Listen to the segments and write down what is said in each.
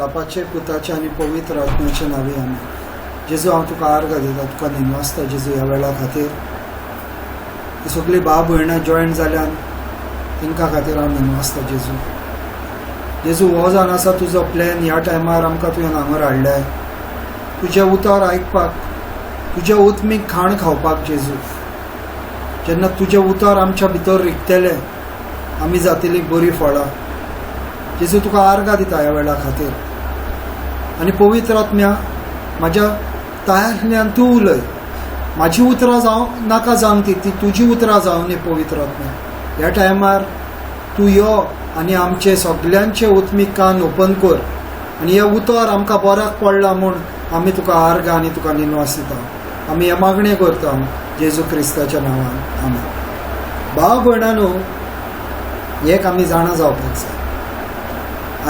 बापाचे, पुताचे आनी पवित्र आत्म्याचे नांवे, आमेन. जेजू, हांव तुका आर्गां दिता, तुका निनवासता जेजू ह्या वेळा खातीर. ही सगळीं भाव भयणां जॉयन जाल्यान तांकां खातीर हांव निनवासता जेजू. जेजू, हो जावन आसा तुजो प्लॅन. ह्या टायमार आमकां तुवें हांगर हाडल्याय तुजें उतर आयकपाक, तुजें उत्मीक खाण खावपाक. जेजू, जेन्ना तुजें उतर आमच्या भितर रिगतलें, आमी जातली बरीं फळां. जेजू, तुका आर्गां दिता ह्या वेळा खातीर. आनी पवित्र आत्म्या, म्हाज्या ताळ्यांतल्यान तूं उलय. म्हाजी उतरां जावं नाका जावंक, ती ती तुजी उतरां जावं न्ही. पवित्र आत्म्या, ह्या टायमार तूं यो आनी आमचे सगल्यांचे उत्मीक कान ओपन कर आनी हें उतर आमकां बऱ्याक पडलां म्हूण आमी तुका आर्गां आनी तुका निनवास दिता. आमी हें मागणें करता जेजू क्रिस्ताच्या नांवान, आमेन. भाव भयणांनो, एक आमी जाणा जावपाक जाय.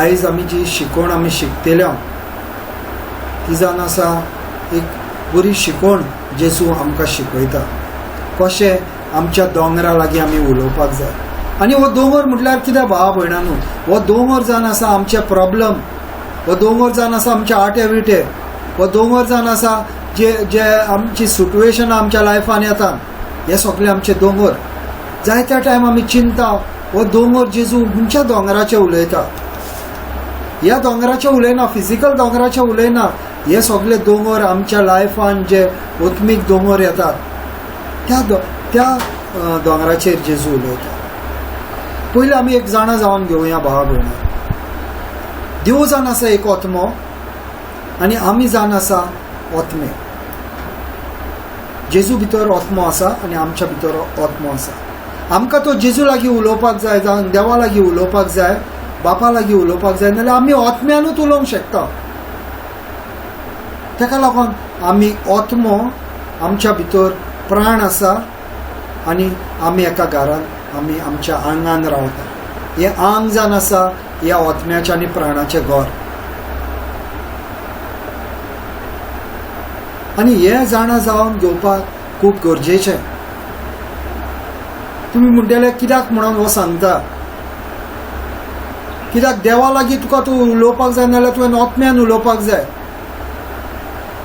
आयज आमी जी शिकवण आमी शिकतले ती जावन आसा एक बरी शिकवण. जेजू आमकां शिकयता कशें आमच्या दोंगरा लागीं आमी उलोवपाक जाय. आनी हो दोंगर म्हटल्यार कितें भावा भयणांनो? हो दोंगर जावन आसा आमचे प्रॉब्लम, हो दोंगर जावन आसा आमचे आटे विटे, हो दोंगर जावन आसा जे जे आमची सिटुएशन आमच्या लायफान येता, हे सगळे आमचे दोंगर. जायत्या टायम आमी चिंता, हो दोंगर, जेजू खंयच्या दोंगराचे उलयता? ह्या दोंगराचे उलयना, फिजिकल दोंगराचे उलयना. हे सगळे दोंगर आमच्या लायफान जे उत्मीक दोंगर येतात, त्या दोंगराचेर जेजू उलयता. पयलीं आमी एक जाणा जावन घेवया भावा भयणा. देव जावन आसा एक आत्मो आनी आमी जावन आसा आत्मे. जेजू भितर आत्मो आसा आनी आमच्या भितर आत्मो आसा. आमकां तो जेजू लागीं उलोवपाक जाय, जावं देवा लागीं उलोवपाक जाय, बापा लागीं उलोवपाक जाय, नाल्यार आमी आत्म्यानूच उलोवंक शकता. ताका लागून आमी आत्मो, आमच्या भितर प्राण आसा आनी आमी एका घरान आमी आमच्या आंगान रावता. हें आंग जावन आसा ह्या आत्म्याचें आनी प्राणाचें घर. आनी हें जाणा जावन घेवपाक खूब गरजेचें. तुमी म्हणटले, कित्याक म्हणून हो सांगता? कित्याक देवा लागीं तुका तूं उलोवपाक जाय, नाल्यार तुवें आत्म्यान उलोवपाक जाय.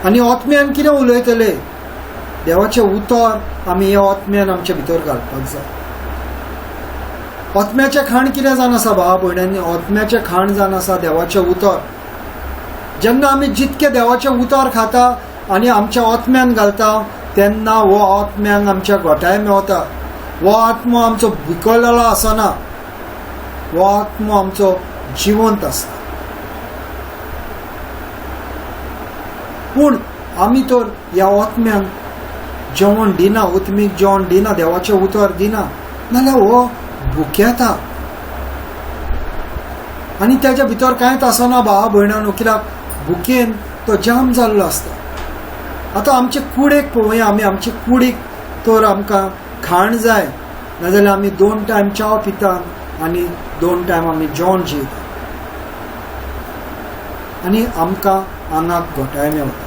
आनी आत्म्यान कितें उलयतले? देवाचें उतर आमी ह्या आत्म्यान आमच्या भितर घालपाक जाय. आत्म्याचें खाण कितें जावन आसा भावा भयणांनी? आत्म्याचें खाण जावन आसा देवाचें उतर. जेन्ना आमी जितकें देवाचें उतर खाता आनी आमच्या आत्म्यान घालता, तेन्ना हो आत्म्यांक आमच्या घोटाय मेवता. हो आत्मो आमचो भिकलेलो आसना, हो आत्मो आमचो जिवंत आसता. पूण आमी तर ह्या आत्म्यांक जेवण दिना, उत्मीक जेवण दिना, देवाचें उतर दिना, नाल्यार हो भुकेता आनी तेज्या भितर कांयच आसना भावा भयणांनो. कित्याक भुकेन तो जाम जाल्लो आसता. आतां आमचे कुडीक पळोवया आमी. आमचे कुडीक तर आमकां खाण जाय, नाजाल्यार आमी 2 टायम च्याव पिता आनी 2 टायम आमी जेवण जेयता आनी आमकां आंगाक घोटाय मेवता.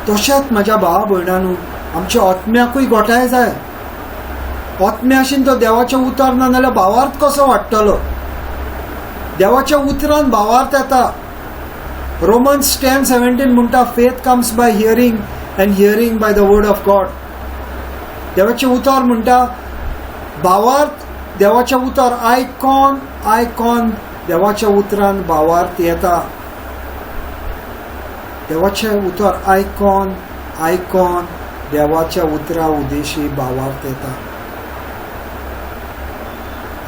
तशेंच म्हाज्या भावा भयणांनो, आमच्या आत्म्याकूय घोटाय जाय. आत्म्याशीन तो देवाचें उतर ना जाल्यार भावार्थ कसो वाडटलो? देवाच्या उतरान भावार्थ येता. रोमन्स 10:17 म्हणटा, faith comes by hearing and hearing by the word of God. देवाचें उतर म्हणटा भावार्थ, देवाचें उतर आयकॉन आयकॉन देवाच्या उतरान भावार्थ येता. देवाचें उतर आयकॉन आयकॉन देवाच्या उतरा उद्देशी भावार्थ येता.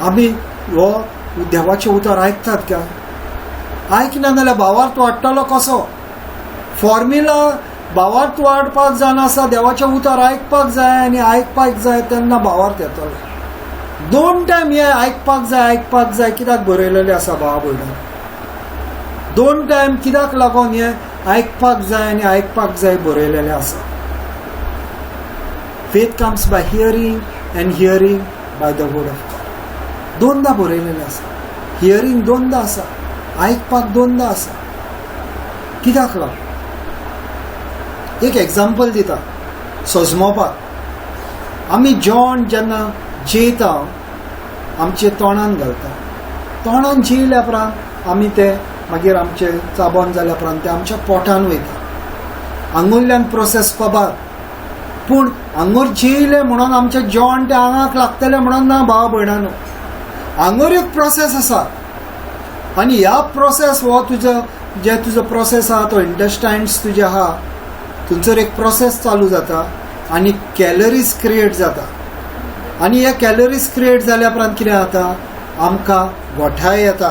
आमी हो देवाचें उतर आयकतात काय? आयकना जाल्यार भावार्थ वाडटलो कसो? फॉर्म्युला भावार्थ वाडपाक जावन आसा देवाचें उतर आयकपाक जाय आनी आयकपाक जाय तेन्ना भावार्थ येतलो. 2 टायम हे आयकपाक जाय, आयकपाक जाय कित्याक बरयलेलें आसा भावा भयणां? 2 टायम कित्याक लागून हे आयकपाक जाय आनी आयकपाक जाय बरयलेलें आसा? Faith comes by hearing and hearing by the word of God. दोनदा बरयलेलें आसा. हियरींग दोनदा आसा, आयकपाक दोनदा आसा. कित्याक लागून? एक एग्जाम्पल दिता सजमोवपाक. आमी जेवण जेन्ना जेयता, आमचे तोंडान घालता. तोंडान जेयल्या उपरांत आमी ते मागीर आमचे चाबोन जाल्या उपरांत तें आमच्या पोटान वयता. आंगुरल्यान प्रोसेस कबार, पूण आंगूर जेयले म्हणून आमचें जेवण तें आंगाक लागतलें म्हणून ना भावा भयणानो. आंगूर एक प्रोसेस आसा आनी ह्या प्रोसेस हो तुजो जे तुजो प्रोसेस आहा तो इंटेस्टायन्स तुजे आहा थंयसर एक प्रोसेस चालू जाता आनी कॅलरीज क्रिएट जाता. आनी हे कॅलरीज क्रिएट जाल्या उपरांत कितें जाता, आमकां गोठाय येता.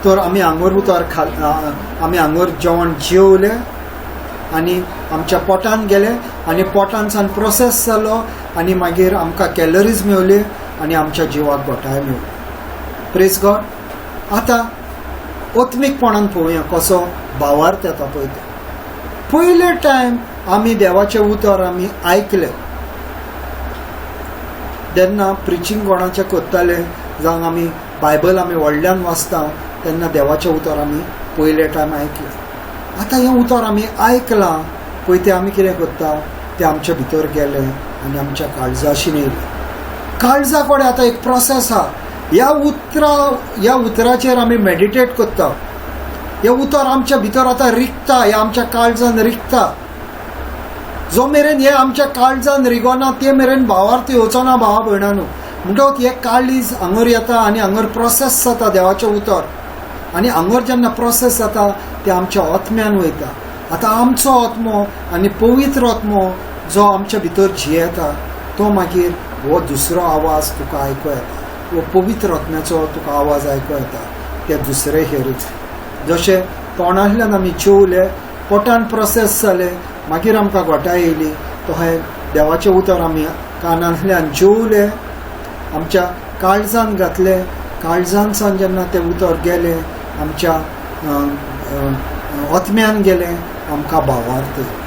तर आमी आंगोर उतर खाल, आमी आंगोर जेवण जेवले आनी आमच्या पोटान गेले आनी पोटानसान प्रोसेस जालो आनी मागीर आमकां कॅलरीज मेवली आनी आमच्या जिवाक गोठाय मेवली. Praise God. आतां आत्मीकपणान पळोवया कसो भावार्थ येता पळय तो. पयले टायम आमी देवाचें उतर आमी आयकलें तेन्ना प्रिचींग कोणाचें करताले, जावं आमी बायबल आमी व्हडल्यान वाचता तेन्ना देवाचें उतर आमी पयले टायम आयकलें. आतां हें उतर आमी आयकलां पळय तें आमी कितें करता, तें आमच्या भितर गेलें आनी आमच्या काळजाशीन येयलें. काळजा कडेन आतां एक प्रोसेस आहा. ह्या उतराचेर आमी मेडिटेट करता. हें उतर आमच्या भितर आतां रिगता, हें आमच्या काळजान रिगता. जो मेरेन हें आमच्या काळजान रिगोना ते मेरेन भावार्थ येवचो ना भावा भयणानो. म्हणटकच हें काळीज हांगर येता आनी हांगर प्रोसेस जाता देवाचें उतर आनी हांगर जेन्ना प्रोसेस जाता तें आमच्या आत्म्यान वयता. आतां आमचो आत्मो आनी पवित्र आत्मो जो आमच्या भितर जियेता तो मागीर हो दुसरो आवाज तुका आयको येता, हो पवित्र आत्म्याचो तुका आवाज आयको येता ते दुसरे हेरीच. जशें तोंडांतल्यान आमी जेवले, पोटान प्रोसेस जाले, मागीर आमकां गोठाय येयली, तशें देवाचें उतर आमी कानांतल्यान जेवले, आमच्या काळजान घातलें, काळजानसान जेन्ना तें उतर गेलें आमच्या आत्म्यान गेलें, आमकां भावार्थ येयलो.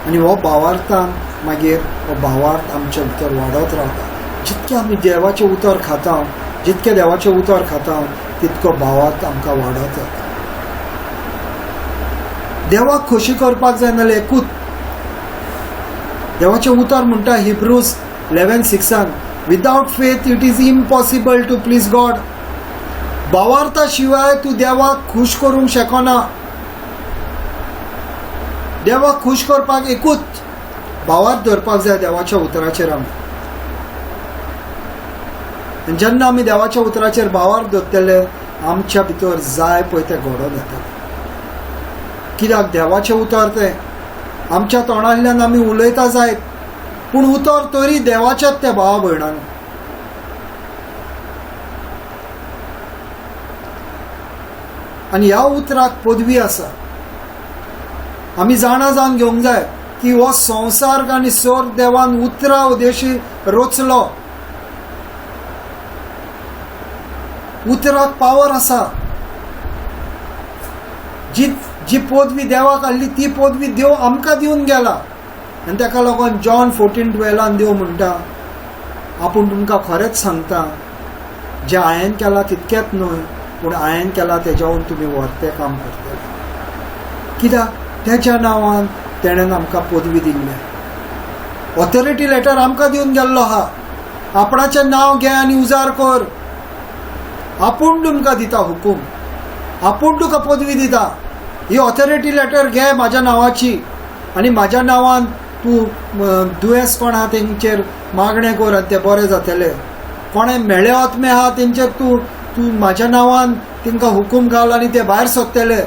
आनी हो भावार्थान मागीर हो भावार्थ आमच्या भितर वाडत रावता. जितकें आमी देवाचें उतर खाता, जितकें देवाचें उतर खाता तितको भावार्थ आमकां वाडत जाता. देवाक खोशी करपाक जाय नाल्यार एकूच देवाचें उतर म्हणटा Hebrews 11:6 without faith it is impossible to please God. भावार्था शिवाय तूं देवाक खूश करूंक शकना. देवाक खूश करपाक एकूच भावार्थ धरपाक जाय देवाच्या उतराचेर आमी. आनी जेन्ना आमी देवाच्या उतराचेर भावार्थ धरतले आमच्या भितर जाय पळय तें घडोवन येतलें. कित्याक देवाचें उतर तें आमच्या तोंडांतल्यान आमी उलयता जायत, पूण उतर तरी देवाचेंच तें भावा भयणानो. आनी ह्या उतराक पदवी आसा. आमी जाणा जावन घेवंक जाय की हो संवसार आनी स्वर्ग देवान उतरा उद्देशी रचलो. उतराक पावर आसा. जी जी पदवी देवाक आसली ती पदवी देव आमकां दिवन गेला. आनी ताका लागून जॉन 14:12 देव म्हणटा, आपूण तुमकां खरेंच सांगता, जें हांवें केलां तितकेंच न्हय, पूण हांवें केलां तेज्याहून तुमी व्हरतें काम करतले. कित्याक तेज्या नांवान तेणेन आमकां पदवी दिल्ली, ऑथॉरिटी लेटर आमकां दिवन गेल्लो आहा. आपणाचें नांव घे आनी उजार कर. आपूण तुमकां दिता हुकूम, आपूण तुका पदवी दिता. ही ऑथॉरिटी लेटर घे म्हाज्या नांवाची आनी म्हाज्या नांवान तूं दुयेंस कोण आहा तेंचेर मागणें कर आनी ते बरे जातले. कोणें मेळे आत्मे आहा तेंचेर तूं तूं म्हाज्या नांवान तांकां हुकूम घाल आनी ते भायर सोदतले.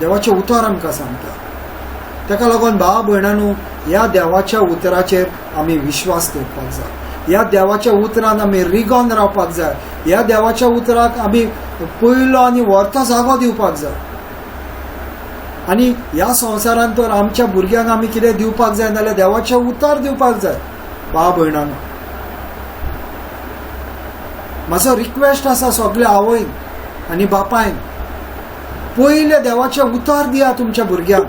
देवाचें उतर आमकां सांगता. ताका लागून भाव भयणानू, ह्या देवाच्या उतराचेर आमी विश्वास दवरपाक जाय. ह्या देवाच्या उतरान आमी रिगोन रावपाक जाय. ह्या देवाच्या उतराक आमी पयलो आनी व्हरतो जागो दिवपाक जाय. आनी ह्या संवसारांत तर आमच्या भुरग्यांक आमी कितें दिवपाक जाय नाल्यार देवाचें उतर दिवपाक जाय. भाव भयणानो, म्हाजो रिक्वेस्ट आसा सगल्या आवयन आनी बापायन, पयलें देवाचें उतर दिया तुमच्या भुरग्यांक.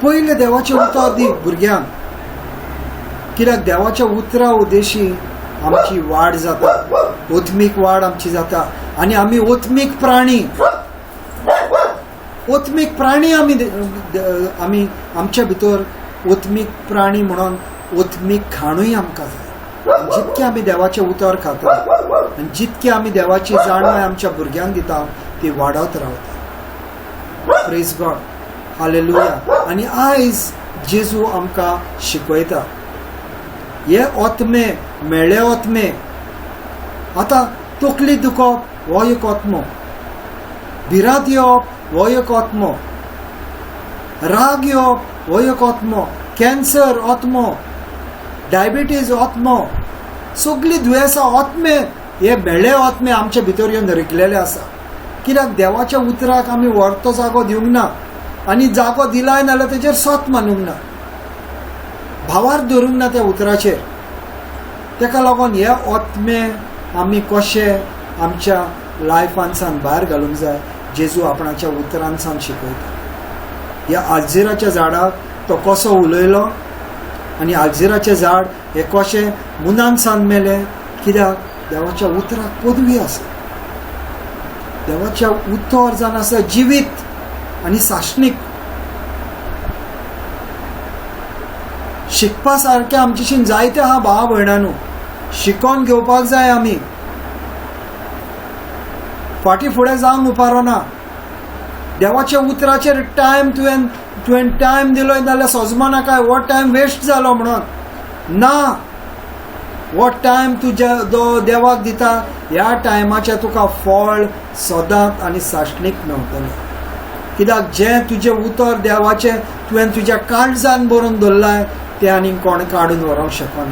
पयलें देवाचें उतर दी भुरग्यांक, कित्याक देवाच्या उतरा उद्देशी आमची वाड जाता, आत्मीक वाड आमची जाता आनी आमी आत्मीक प्राणी. ओत्मीक प्राणी आमी आमी आमच्या भितर ओत्मीक प्राणी म्हणून ओत्मीक खाणूय आमकां जाय. जितकें आमी देवाचें उतर खाता आनी जितकें आमी देवाची जाणवाय आमच्या भुरग्यांक दिता ती वाडत रावता. Praise God, hallelujah. आनी आयज जेजू आमकां शिकयता हे ओत्मे मेळे ओत्मे. आतां तकली दुखप हो एक ओत्मो, भिरांत येवप हो एक ओत्मो, राग येवप हो एक ओत्मो, कॅन्सर ओत्मो, डायबिटीज ओत्मो, सगळीं दुयेंसां ओत्मे, हे मेळे ओत्मे आमचे भितर येवन रिगलेले आसा. कित्याक देवाच्या उतराक आमी व्हरतो जागो दिवंक ना आनी जागो दिलाय नाल्यार तेजेर सत मानूंक ना, भावार धरूंक ना त्या उतराचेर. तेका लागून हे ओत्मे आमी कशे आमच्या लायफानसान भायर घालूंक जाय जेजू आपणाच्या उतरांसान शिकयता. ह्या आलजिराच्या झाडाक तो कसो उलयलो आनी आलजिराचें झाड हें कशें मुनानसान मेलें, कित्याक देवाच्या उतराक पदवी आसा. देवाच्या उतर जावन आसा जिवीत आनी साशणीक. शिकपा सारकें आमचेशीन जायते आहा भावा भयणांनो, शिकोन घेवपाक जाय आमी, फाटीं फुडें जावंक उपारना. देवाच्या उतराचेर टायम तुवें तुवें टायम दिलो जाल्यार सोजमा नाका हो टायम वेस्ट जालो म्हणून ना. हो टायम तुज्या देवाक दिता ह्या टायमाचें तुका फळ सदांच आनी साशणीक मेवतलें. कित्याक जें तुजें उतर देवाचें तुवें तुज्या काळजान बरोवन दवरलां तें आनी कोण काडून व्हरूंक शकना.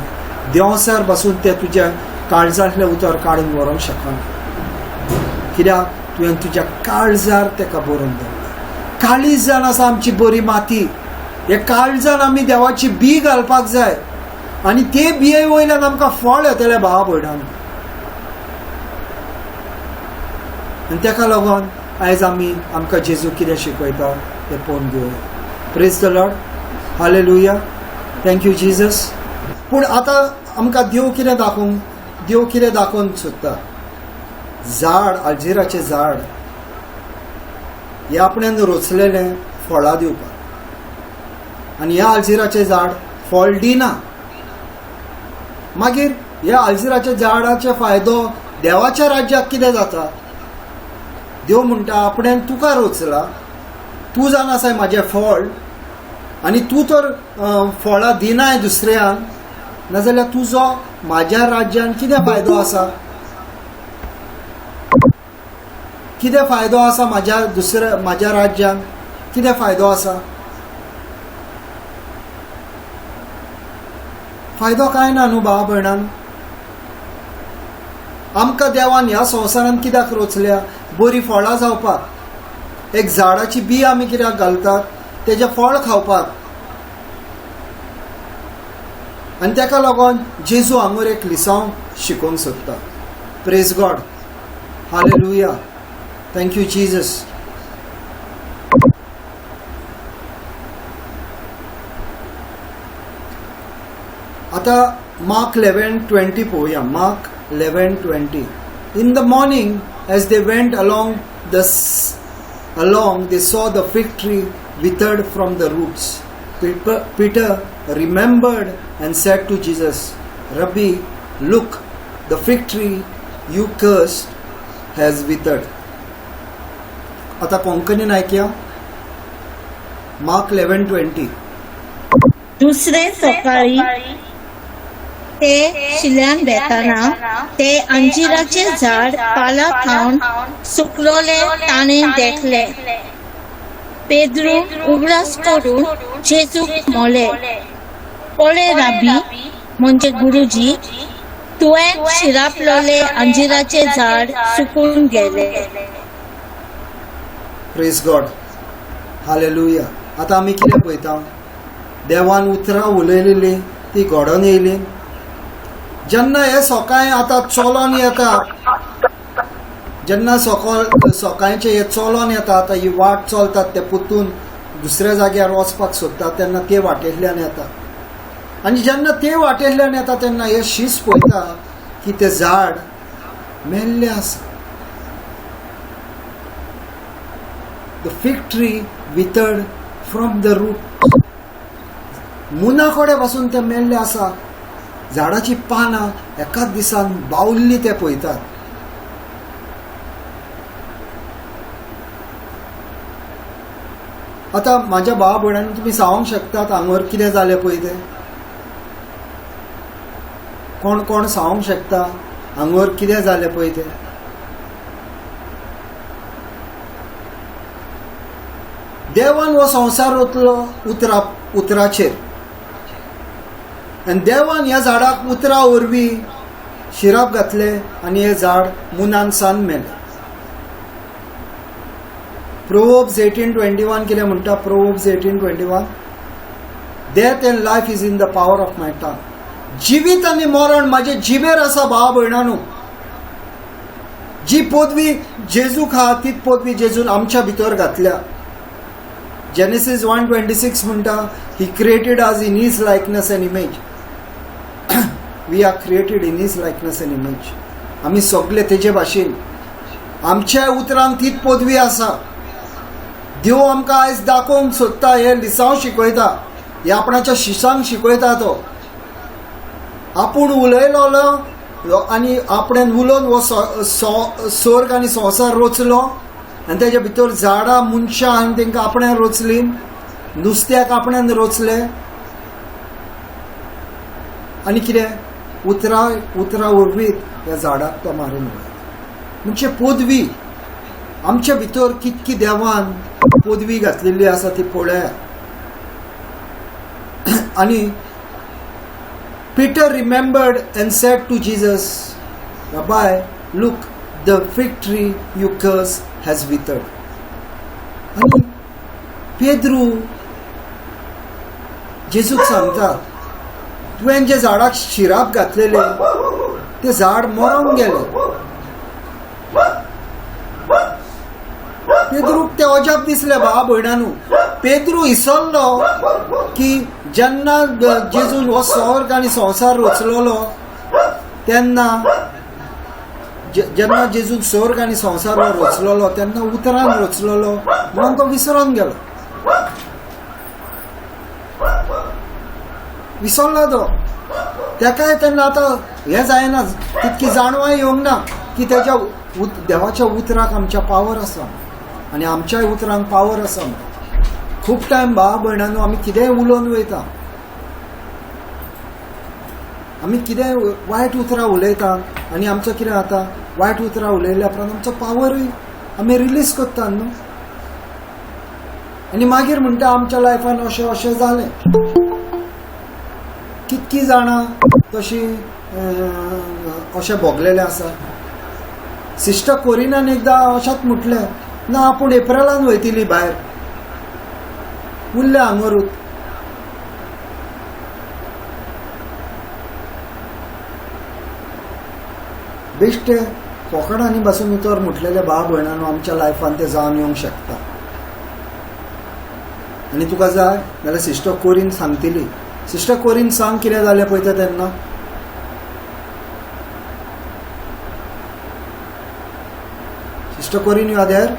देंवसार बसून तें तुज्या काळजांतलें उतर काडून व्हरूंक शकना, कित्याक तुवें तुज्या काळजार तेका बरोवन दवरलां. काळीज जावन आसा आमची बरी माती, हे काळजान आमी देवाची बी घालपाक जाय आनी ते बिये वयल्यान आमकां फळ येतलें भावा भयणांनो. आनी तेका लागून आयज आमी आमकां जेजू कितें शिकयता तें पळोवन घेवया. Praise the Lord, hallelujah, thank you Jesus. पूण आतां आमकां देव कितें दाखोवंक, देव कितें दाखोवन सोदता, झाड आलजिराचें झाड हें आपणें रोचलेलें फळां दिवपाक आनी ह्या आलजिराचें झाड फळ दिना. मागीर ह्या आलजिराच्या झाडाचो फायदो देवाच्या राज्याक कितें जाता? देव म्हणटा आपणें तुका रोचला, तूं जावन आसाय म्हाजें फळ आनी तूं तर फळां दिनाय दुसऱ्यांक, नाजाल्यार तुजो म्हाज्या राज्यान कितें फायदो आसा? कितें फायदो आसा म्हाज्या दुसऱ्या म्हाज्या राज्यान कितें फायदो आसा? फायदो कांय ना न्हू भावा भयणान. आमकां देवान ह्या संवसारान कित्याक रोचल्या? बरी फळां जावपाक. एक झाडाची बी आमी कित्याक घालतात? तेजें फळ खावपाक. आनी तेका लागून जेजू हांगूर एक लिसांव शिकोवंक सोदता. Praise God, hallelujah, thank you Jesus. आतां मार्क 11:20 पळोवया. Mark 11:20. In the morning as they went along they saw the fig tree withered from the roots. Peter remembered and said to Jesus, Rabbi, look, the fig tree you cursed has withered. आता कोंकणीन ऐकया. Mark 11:20. दुसरे सकाळी ते शिल्यान वेताना ते अंजिराचे झाड पाला खावन सुकलोले ताणें देखले. पेद्रून उगडास करून जेजूक मोले, पळे राबी म्हणजे गुरुजी, तुवें शिरापलोले अंजिराचे झाड सुकून गेले. Praise God, hallelujah. आतां आमी कितें पळयता? देवान उतरां उलयलेली ती घडोवन येयली. जेन्ना हे सकाळी आतां चलोन येता, जेन्ना सकाळचें हे चलोन येता, आतां ही वाट चलतात ते पुतून दुसऱ्या जाग्यार वचपाक सोदतात तेन्ना ते वाटेंतल्यान येता आनी जेन्ना ते वाटेंतल्यान येता तेन्ना हे शीस पळयता की तें झाड मेल्लें आसा. The fig tree withered from the root. मुना कडेन पासून ते मेल्ले आसा. झाडाची पानां एकाच दिसान बावल्ली ते पळयतात. आतां म्हाज्या भावा भयणांनी तुमी सांगूंक शकतात हांगर कितें जालें पळय तें. कोण कोण सांगूंक शकता हांगर कितें जालें पळय तें. देवान हो संवसार रोतलो उतराचेर आनी देवान ह्या झाडाक उतरा वरवीं शिराप घातले आनी हें झाड मुनान सान मेलें. प्रोवर्ब्स 18:21 कितें म्हणटा? Proverbs 18:21, death and life is in the power of my tongue. जिवीत आनी मरण म्हाजे जिबेर आसा भावा भयणानू. जी पदवी जेजूक आहा तीच पदवी जेजून आमच्या भितर घातल्या. जेनेसीस 1:26 म्हणटा, he created us in his likeness and image. We are created in his likeness and image. आमी सगळे तेजे भाशेन. आमच्या उतरांक तीच पदवी आसा. देव आमकां आयज दाखोवंक सोदता, हे लिसांव शिकयता, हे आपणाच्या शिसांक शिकयता. तो आपूण उलयलो आनी आपणें उलोवन हो स्वर्ग आनी संवसार रचलो आनी तेजे भितर झाडां मनशां आनी तांकां आपणें रचली, नुस्त्याक आपणें रचलें आनी कितें उतरां उतरां वरवीं ह्या झाडाक तो मारून उडयता. म्हणजे पदवी आमच्या भितर कितकी देवान पदवी घातलेली आसा ती पळया. आनी Peter remembered and said to Jesus, Rabbi, look, the fig tree you curse has withered. आनी पेद्रू जेजूक सांगता, तुवें जे झाडाक शिराप घातलेले ते झाड मरोंक गेले. पेद्रूक ते अजाप दिसले भावा भयणानू. पेद्रू इसरलो की जेन्ना जेजून हो स्वर्ग आनी संवसार रचलेलो तेन्ना जेन्ना जेजून स्वर्ग आनी संवसार हो रचलेलो तेन्ना उतरान रचलेलो म्हणून तो विसरोन गेलो. विसरलो तो. तेकाय तेन्ना आतां हें जायना, तितकी जाणवाय येवंक ना की तेज्या देवाच्या उतराक आमच्या पावर आसा आनी आमच्याय उतरांक पावर आसा. खूब टायम भावा भयणांनो आमी कितेंय उलोवन वयता, आमी कितेंय वायट उतरां उलयता आनी आमचो कितें जाता, वायट उतरां उलयल्या उपरांत आमचो पावरूय आमी रिलीज करता न्हू. आनी मागीर म्हणटा आमच्या लायफान अशें अशें जालें. कितकी जाणां तशी अशें भोगलेलें आसा. सिस्टर कोरिनान एकदां अशेंच म्हटलें, ना आपूण एप्रिलान वयतली भायर, उरलें हांगरूच. बेश्टे कोंकणांनी बसून उतर म्हटलेले भाव भयणांनो आमच्या लायफान ते जावन येवंक शकता. आनी तुका जाय जाल्यार सिस्टर कोरीन सांगतली. सिस्टर कोरीन सांग कितें जालें पळय तें तेन्ना. Sister Corin, you are there?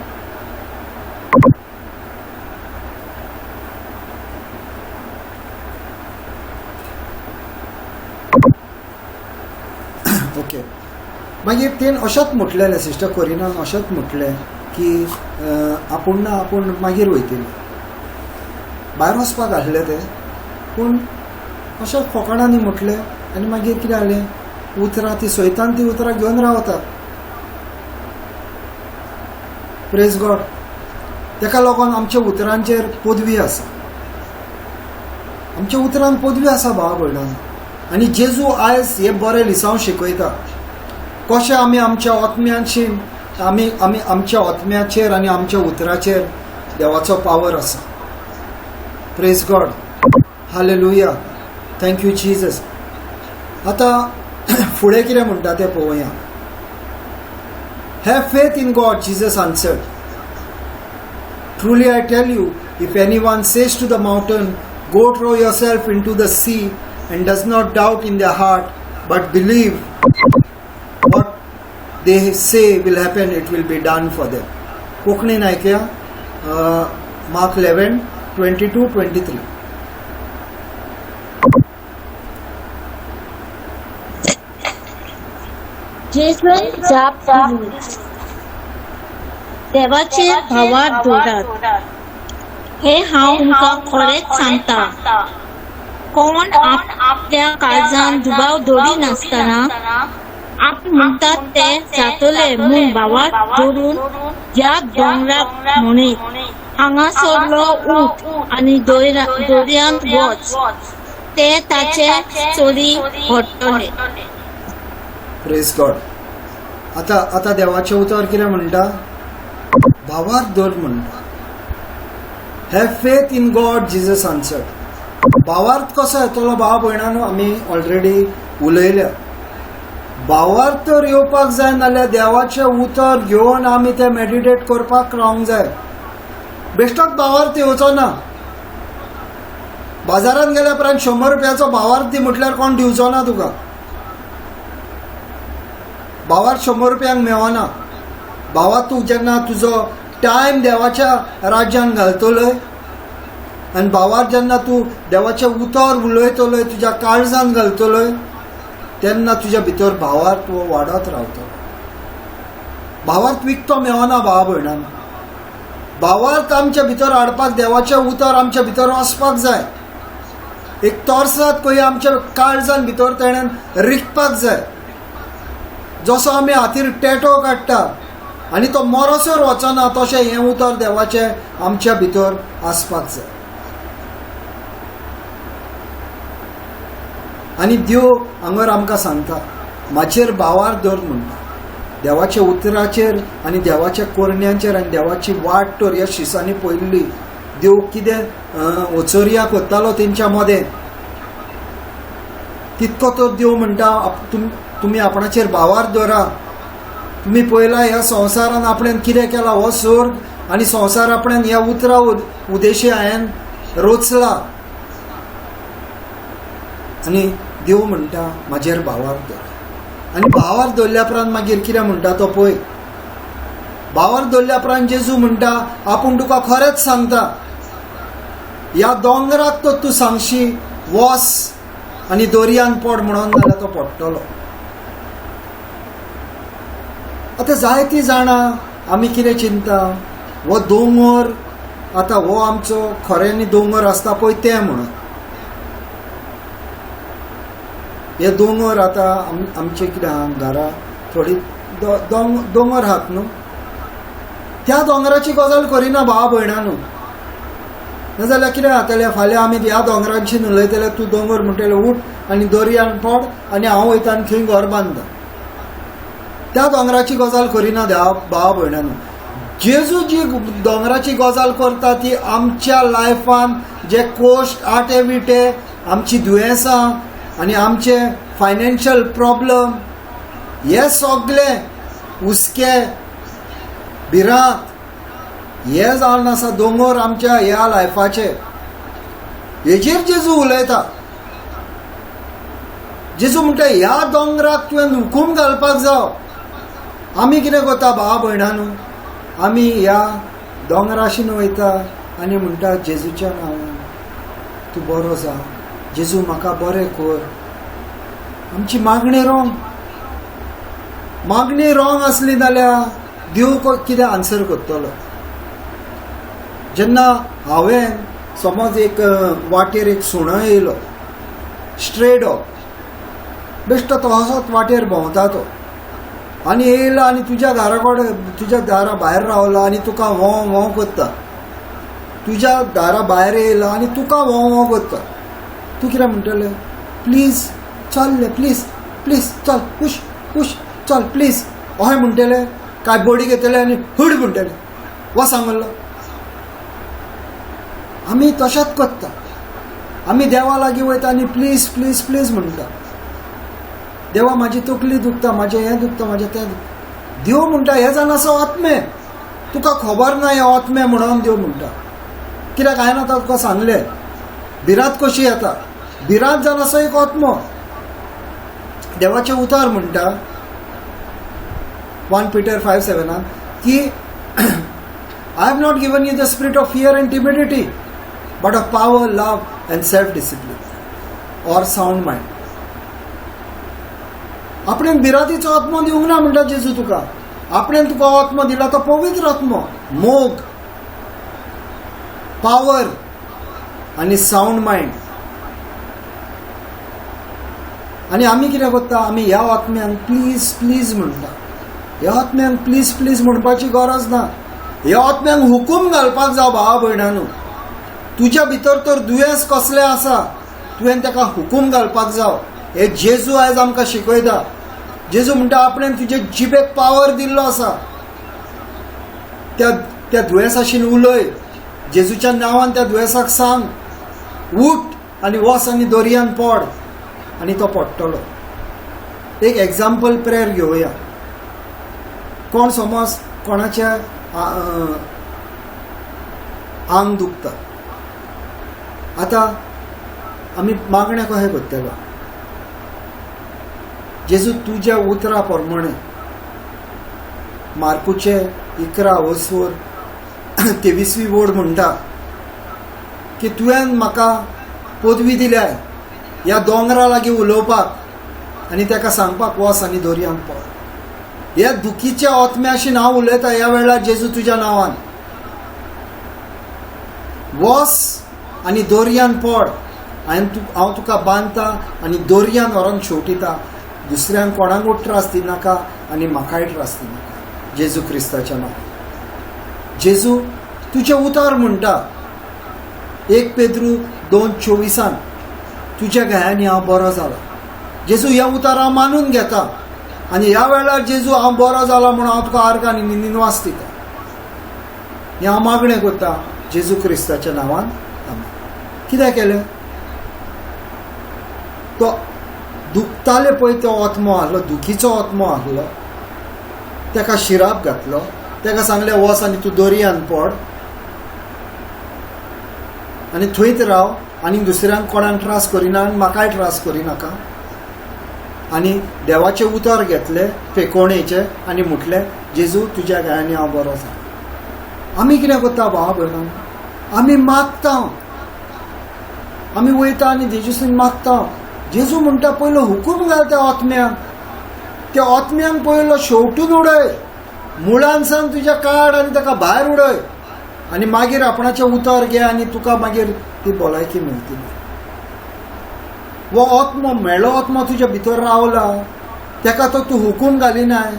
Okay. मागीर तेन अशेंच म्हटलेलें, सिस्टर कोरिनान अशेंच म्हटलें की आपूण ना आपूण मागीर वयतली. भायर वचपाक आसलें तें, पूण अशें फोकाणांनी म्हटलें आनी मागीर कितें जालें, उतरां ती सोयतान ती उतरां घेवन रावता. Praise God. तेका लागून आमच्या उतरांचेर पदवी आसा, आमच्या उतरांक पदवी आसा भावा भयणांनो. आनी जेजू आयज हे बरें लिसांव शिकयता कशें आमी आमच्या आत्म्यांशी आमी आमी आमच्या आत्म्याचेर आनी आमच्या उतराचेर देवाचो पावर आसा. Praise God, hallelujah, thank you Jesus. आतां फुडें कितें म्हणटा तें पळोवया. Have faith in God, Jesus answered. Truly I tell you, if anyone says to the mountain, go throw yourself into the sea, and does not doubt in their heart, but believe what they say will happen, it will be done for them. कोंकणीन आयकया Mark 11:22-23. जेजून जाप दिली, देवाचेर भावार्थ दवरात, हें हांव तुमकां खरेंच सांगता. कोण आपल्या काळजान दुबाव दवरिनासतना आप म्हणटात ते जातले म्हूण भावार्थ दवरून ह्या दोंगराक म्हणीत, हांगासरलो उठ आनी दर्यांत वच, ते ताचे चोरी घडटले. Praise God. आतां आतां देवाचें उतर कितें म्हणटा? भावार्थ दवर म्हणटा. Have faith in God, Jesus answered. भावार्थ कसो येतलो भाव भयणानो? आमी ऑलरेडी उलयल्या. भावार्थ तर येवपाक जाय, नाल्यार देवाचें उतर घेवन आमी तें मेडिटेट करपाक रावंक जाय. बेश्टोच भावार्थ येवचो ना. बाजारांत गेल्या उपरांत 100 रुपयाचो भावार्थ दी म्हटल्यार कोण दिवचो ना तुका. भावार्थ 100 रुपयांक मेळना. भावार्थ तूं जेन्ना तुजो टायम देवाच्या राज्यान घालतलोय आनी भावार्थ जेन्ना तूं देवाचें उतर उलयतलोय, तुज्या काळजान घालतलोय, तेन्ना तुज्या भितर भावार्थ हो वाडत रावतलो. भावार्थ विकतो मेळना भावा भयणान. भावार्थ आमच्या भितर हाडपाक देवाचें उतर आमच्या भितर वचपाक जाय. एक तोरसात पळय आमच्या काळजान भितर तेणेन रिगपाक जाय. जसो आमी हातीर टेटो काडटा आनी तो मरोसर वचना, तशें हें उतर देवाचें आमच्या भितर आसपाक जाय. आनी देव हांगर आमकां सांगता, म्हाजेर भावार्थ दवर म्हणटा. देवाच्या उतराचेर आनी देवाच्या कोरण्यांचेर आनी देवाची वाट तर ह्या शिसांनी पळयल्ली. देव कितें ओचोरया करतालो तेंच्या मदें, तितको तर देव म्हणटा तुमी आपणाचेर भावार्थ दवरा. तुमी पळयला ह्या संवसारान आपणें कितें केलां, हो स्वर्ग आनी संवसार आपणें ह्या उतरा उदेशी हांवें रोचला. आनी देव म्हणटा म्हाजेर भावार्थ दवर. आनी भावार्थ दवरल्या उपरांत मागीर कितें म्हणटा तो पळय. भावार्थ दवरल्या उपरांत जेजू म्हणटा, आपूण तुका खरेंच सांगता, ह्या दोंगराक तर तूं सांगशी वस आनी दर्यान पड म्हणून, जाल्यार तो पडटलो. आतां जायतीं जाणां आमी कितें चिंता, हो दोंगर आतां हो आमचो खऱ्यांनी दोंगर आसता पळय तें म्हणून. हे दोंगर आतां आमचे कितें आहा घरा थोडी दोंगर आहात न्हू, त्या दोंगराची गजाल करिना भावा भयणा न्हू. नाजाल्यार कितें जातलें, फाल्यां आमी ह्या दोंगरांशी उलयतले, तूं दोंगर म्हणटले उठ आनी दर्यान पड आनी हांव वयता आनी थंय घर बांदता. त्या दोंगराची गजाल करिना भावा भयणा न्हू. जेजू जी दोंगराची गजाल करता ती आमच्या लायफान जे कोश्ट आटे विटे, आमची दुयेंसां आनी आमचे फायनान्शियल प्रॉब्लम, हे सगळे हुस्के भिरांत हे जावन आसा दोंगर आमच्या ह्या लायफाचे. हेजेर जेजू उलयता. जेजू म्हणटा ह्या दोंगराक तुवें हुकूम घालपाक जाव. आमी कितें करता भावा भयणां न्हू, आमी ह्या दोंगराशीन वयता आनी म्हणटा जेजूच्या नांवान तूं बरो जा, जेजू म्हाका बरें कर. आमची मागणी रोंग. मागणी रोंग आसली जाल्यार देव कितें आन्सर करतलो. जेन्ना हांवें समज एक वाटेर एक सुणो येयलो, स्ट्रे डॉग, बेश्टो तो असोच वाटेर भोंवता तो, आनी येयलो आनी तुज्या घरा कडेन तुज्या दारा भायर रावलो आनी तुका व्हों व्हों करता. तुज्या दारा भायर येयलो आनी तुका व्हों व्हों करता. तूं कितें म्हणटलें, प्लीज चल रे, प्लीज प्लीज चल, पुश पुश चल प्लीज अशें म्हणटलें, काय बडी घेतले आनी हुड म्हणटलें, वा सांगलो. आमी तशेंच करता. आमी देवा लागीं वयता आनी प्लीज प्लीज प्लीज म्हणटा, देवा म्हाजी तकली दुखता, म्हाजें हें दुखता, म्हाजें तें दुखता. देव म्हणटा हें जावन आसा आत्मे, तुका खबर ना हें आत्मे म्हणून देव म्हणटा. कित्याक हांवें आतां तुका सांगलें भिरांत कशी येता. भिरांत जावन आसा एक आत्मो. देवाचें उतर म्हणटा 1 Peter 5:7 की I have not given you the spirit of fear and timidity, but of power, love and self discipline or sound mind. आपणें भिरांतीचो आत्मो दिवंक ना म्हणटा जेजू तुका. आपणें तुका आत्मो दिला तो पवित्र आत्मो, मोग, पावर आनी सावंड मायंड. आनी आमी कितें करता, आमी ह्या आत्म्यांक प्लीज प्लीज म्हणटा. ह्या आत्म्यांक प्लीज प्लीज म्हणपाची गरज ना. ह्या आत्म्यांक हुकूम घालपाक जाव. भावा भयणानू, तुज्या भितर तर दुयेंस कसलें आसा, तुवें ताका हुकूम घालपाक जाव. हे जेजू आयज आमकां शिकयता. जेजू म्हणटा आपणें तुजे जिबेक पावर दिल्लो आसा, त्या त्या दुयेंसाशीन उलय, जेजूच्या नांवान त्या दुयेंसाक सांग, उठ आनी वच आनी दर्यान पड, आनी तो पडटलो. एक एग्जाम्पल प्रेयर घेवया. कोण समज कोणाच्या आंग दुखता, आतां आमी मागणें कशें करतले? जेजू तुज्या उतरा प्रमाणे मार्कुचे 11 23 वोड म्हणटा की तुवें म्हाका पदवी दिल्या ह्या दोंगरा लागीं उलोवपाक आनी ताका सांगपाक वच आनी दर्यांत पड. ह्या दुखीच्या आत्म्याशी हांव उलयता ह्या वेळार जेजू तुज्या नांवान, वच आनी दर्यान पड, हांव तुका बांदता आनी दर्यान व्हरोन शेवटिता, दुसऱ्यांक कोणाकूच त्रास दिनाका आनी म्हाकाय त्रास दिनाका, जेजू क्रिस्ताच्या नांवान. जेजू तुजें उतर म्हणटा 1 पेद्रू 2:24 तुज्या घायांनी हांव बरो जाला. जेजू ह्या उतर हांव मानून घेता आनी ह्या वेळार जेजू हांव बरो जाला म्हणून हांव तुका आर्गां आनी निनवास दिता. हें हांव मागणें करता जेजू क्रिस्ताच्या नांवान, आमेन. कितें केलें? तो दुखताले पळय तो आत्मो आहलो, दुखीचो आत्मो आहलो, ताका शिराप घातलो, ताका सांगलें वच आनी तूं दर्यान पड आनी थंयच राव आनी दुसऱ्यांक कोणाक त्रास करिना आनी म्हाकाय त्रास करिनाका. आनी देवाचें उतर घेतलें फेकोणेचें आनी म्हटलें जेजू तुज्या घायांनी हांव बरो जाला. आमी कितें करता भावा भयणां? आमी मागता, आमी वयता आनी जेजूसून मागता. जेजू म्हणटा पयलो हुकूम घाल त्या आत्म्यांक, त्या आत्म्यांक पयलो शेवटून उडय, मुळांसान तुज्या काड आनी ताका भायर उडय आनी मागीर आपणाचें उतर घे आनी तुका मागीर ती भलायकी मेळटली. हो आत्मो मेळो आत्मो तुज्या भितर रावला, ताका तो तूं हुकूम घालिनाय.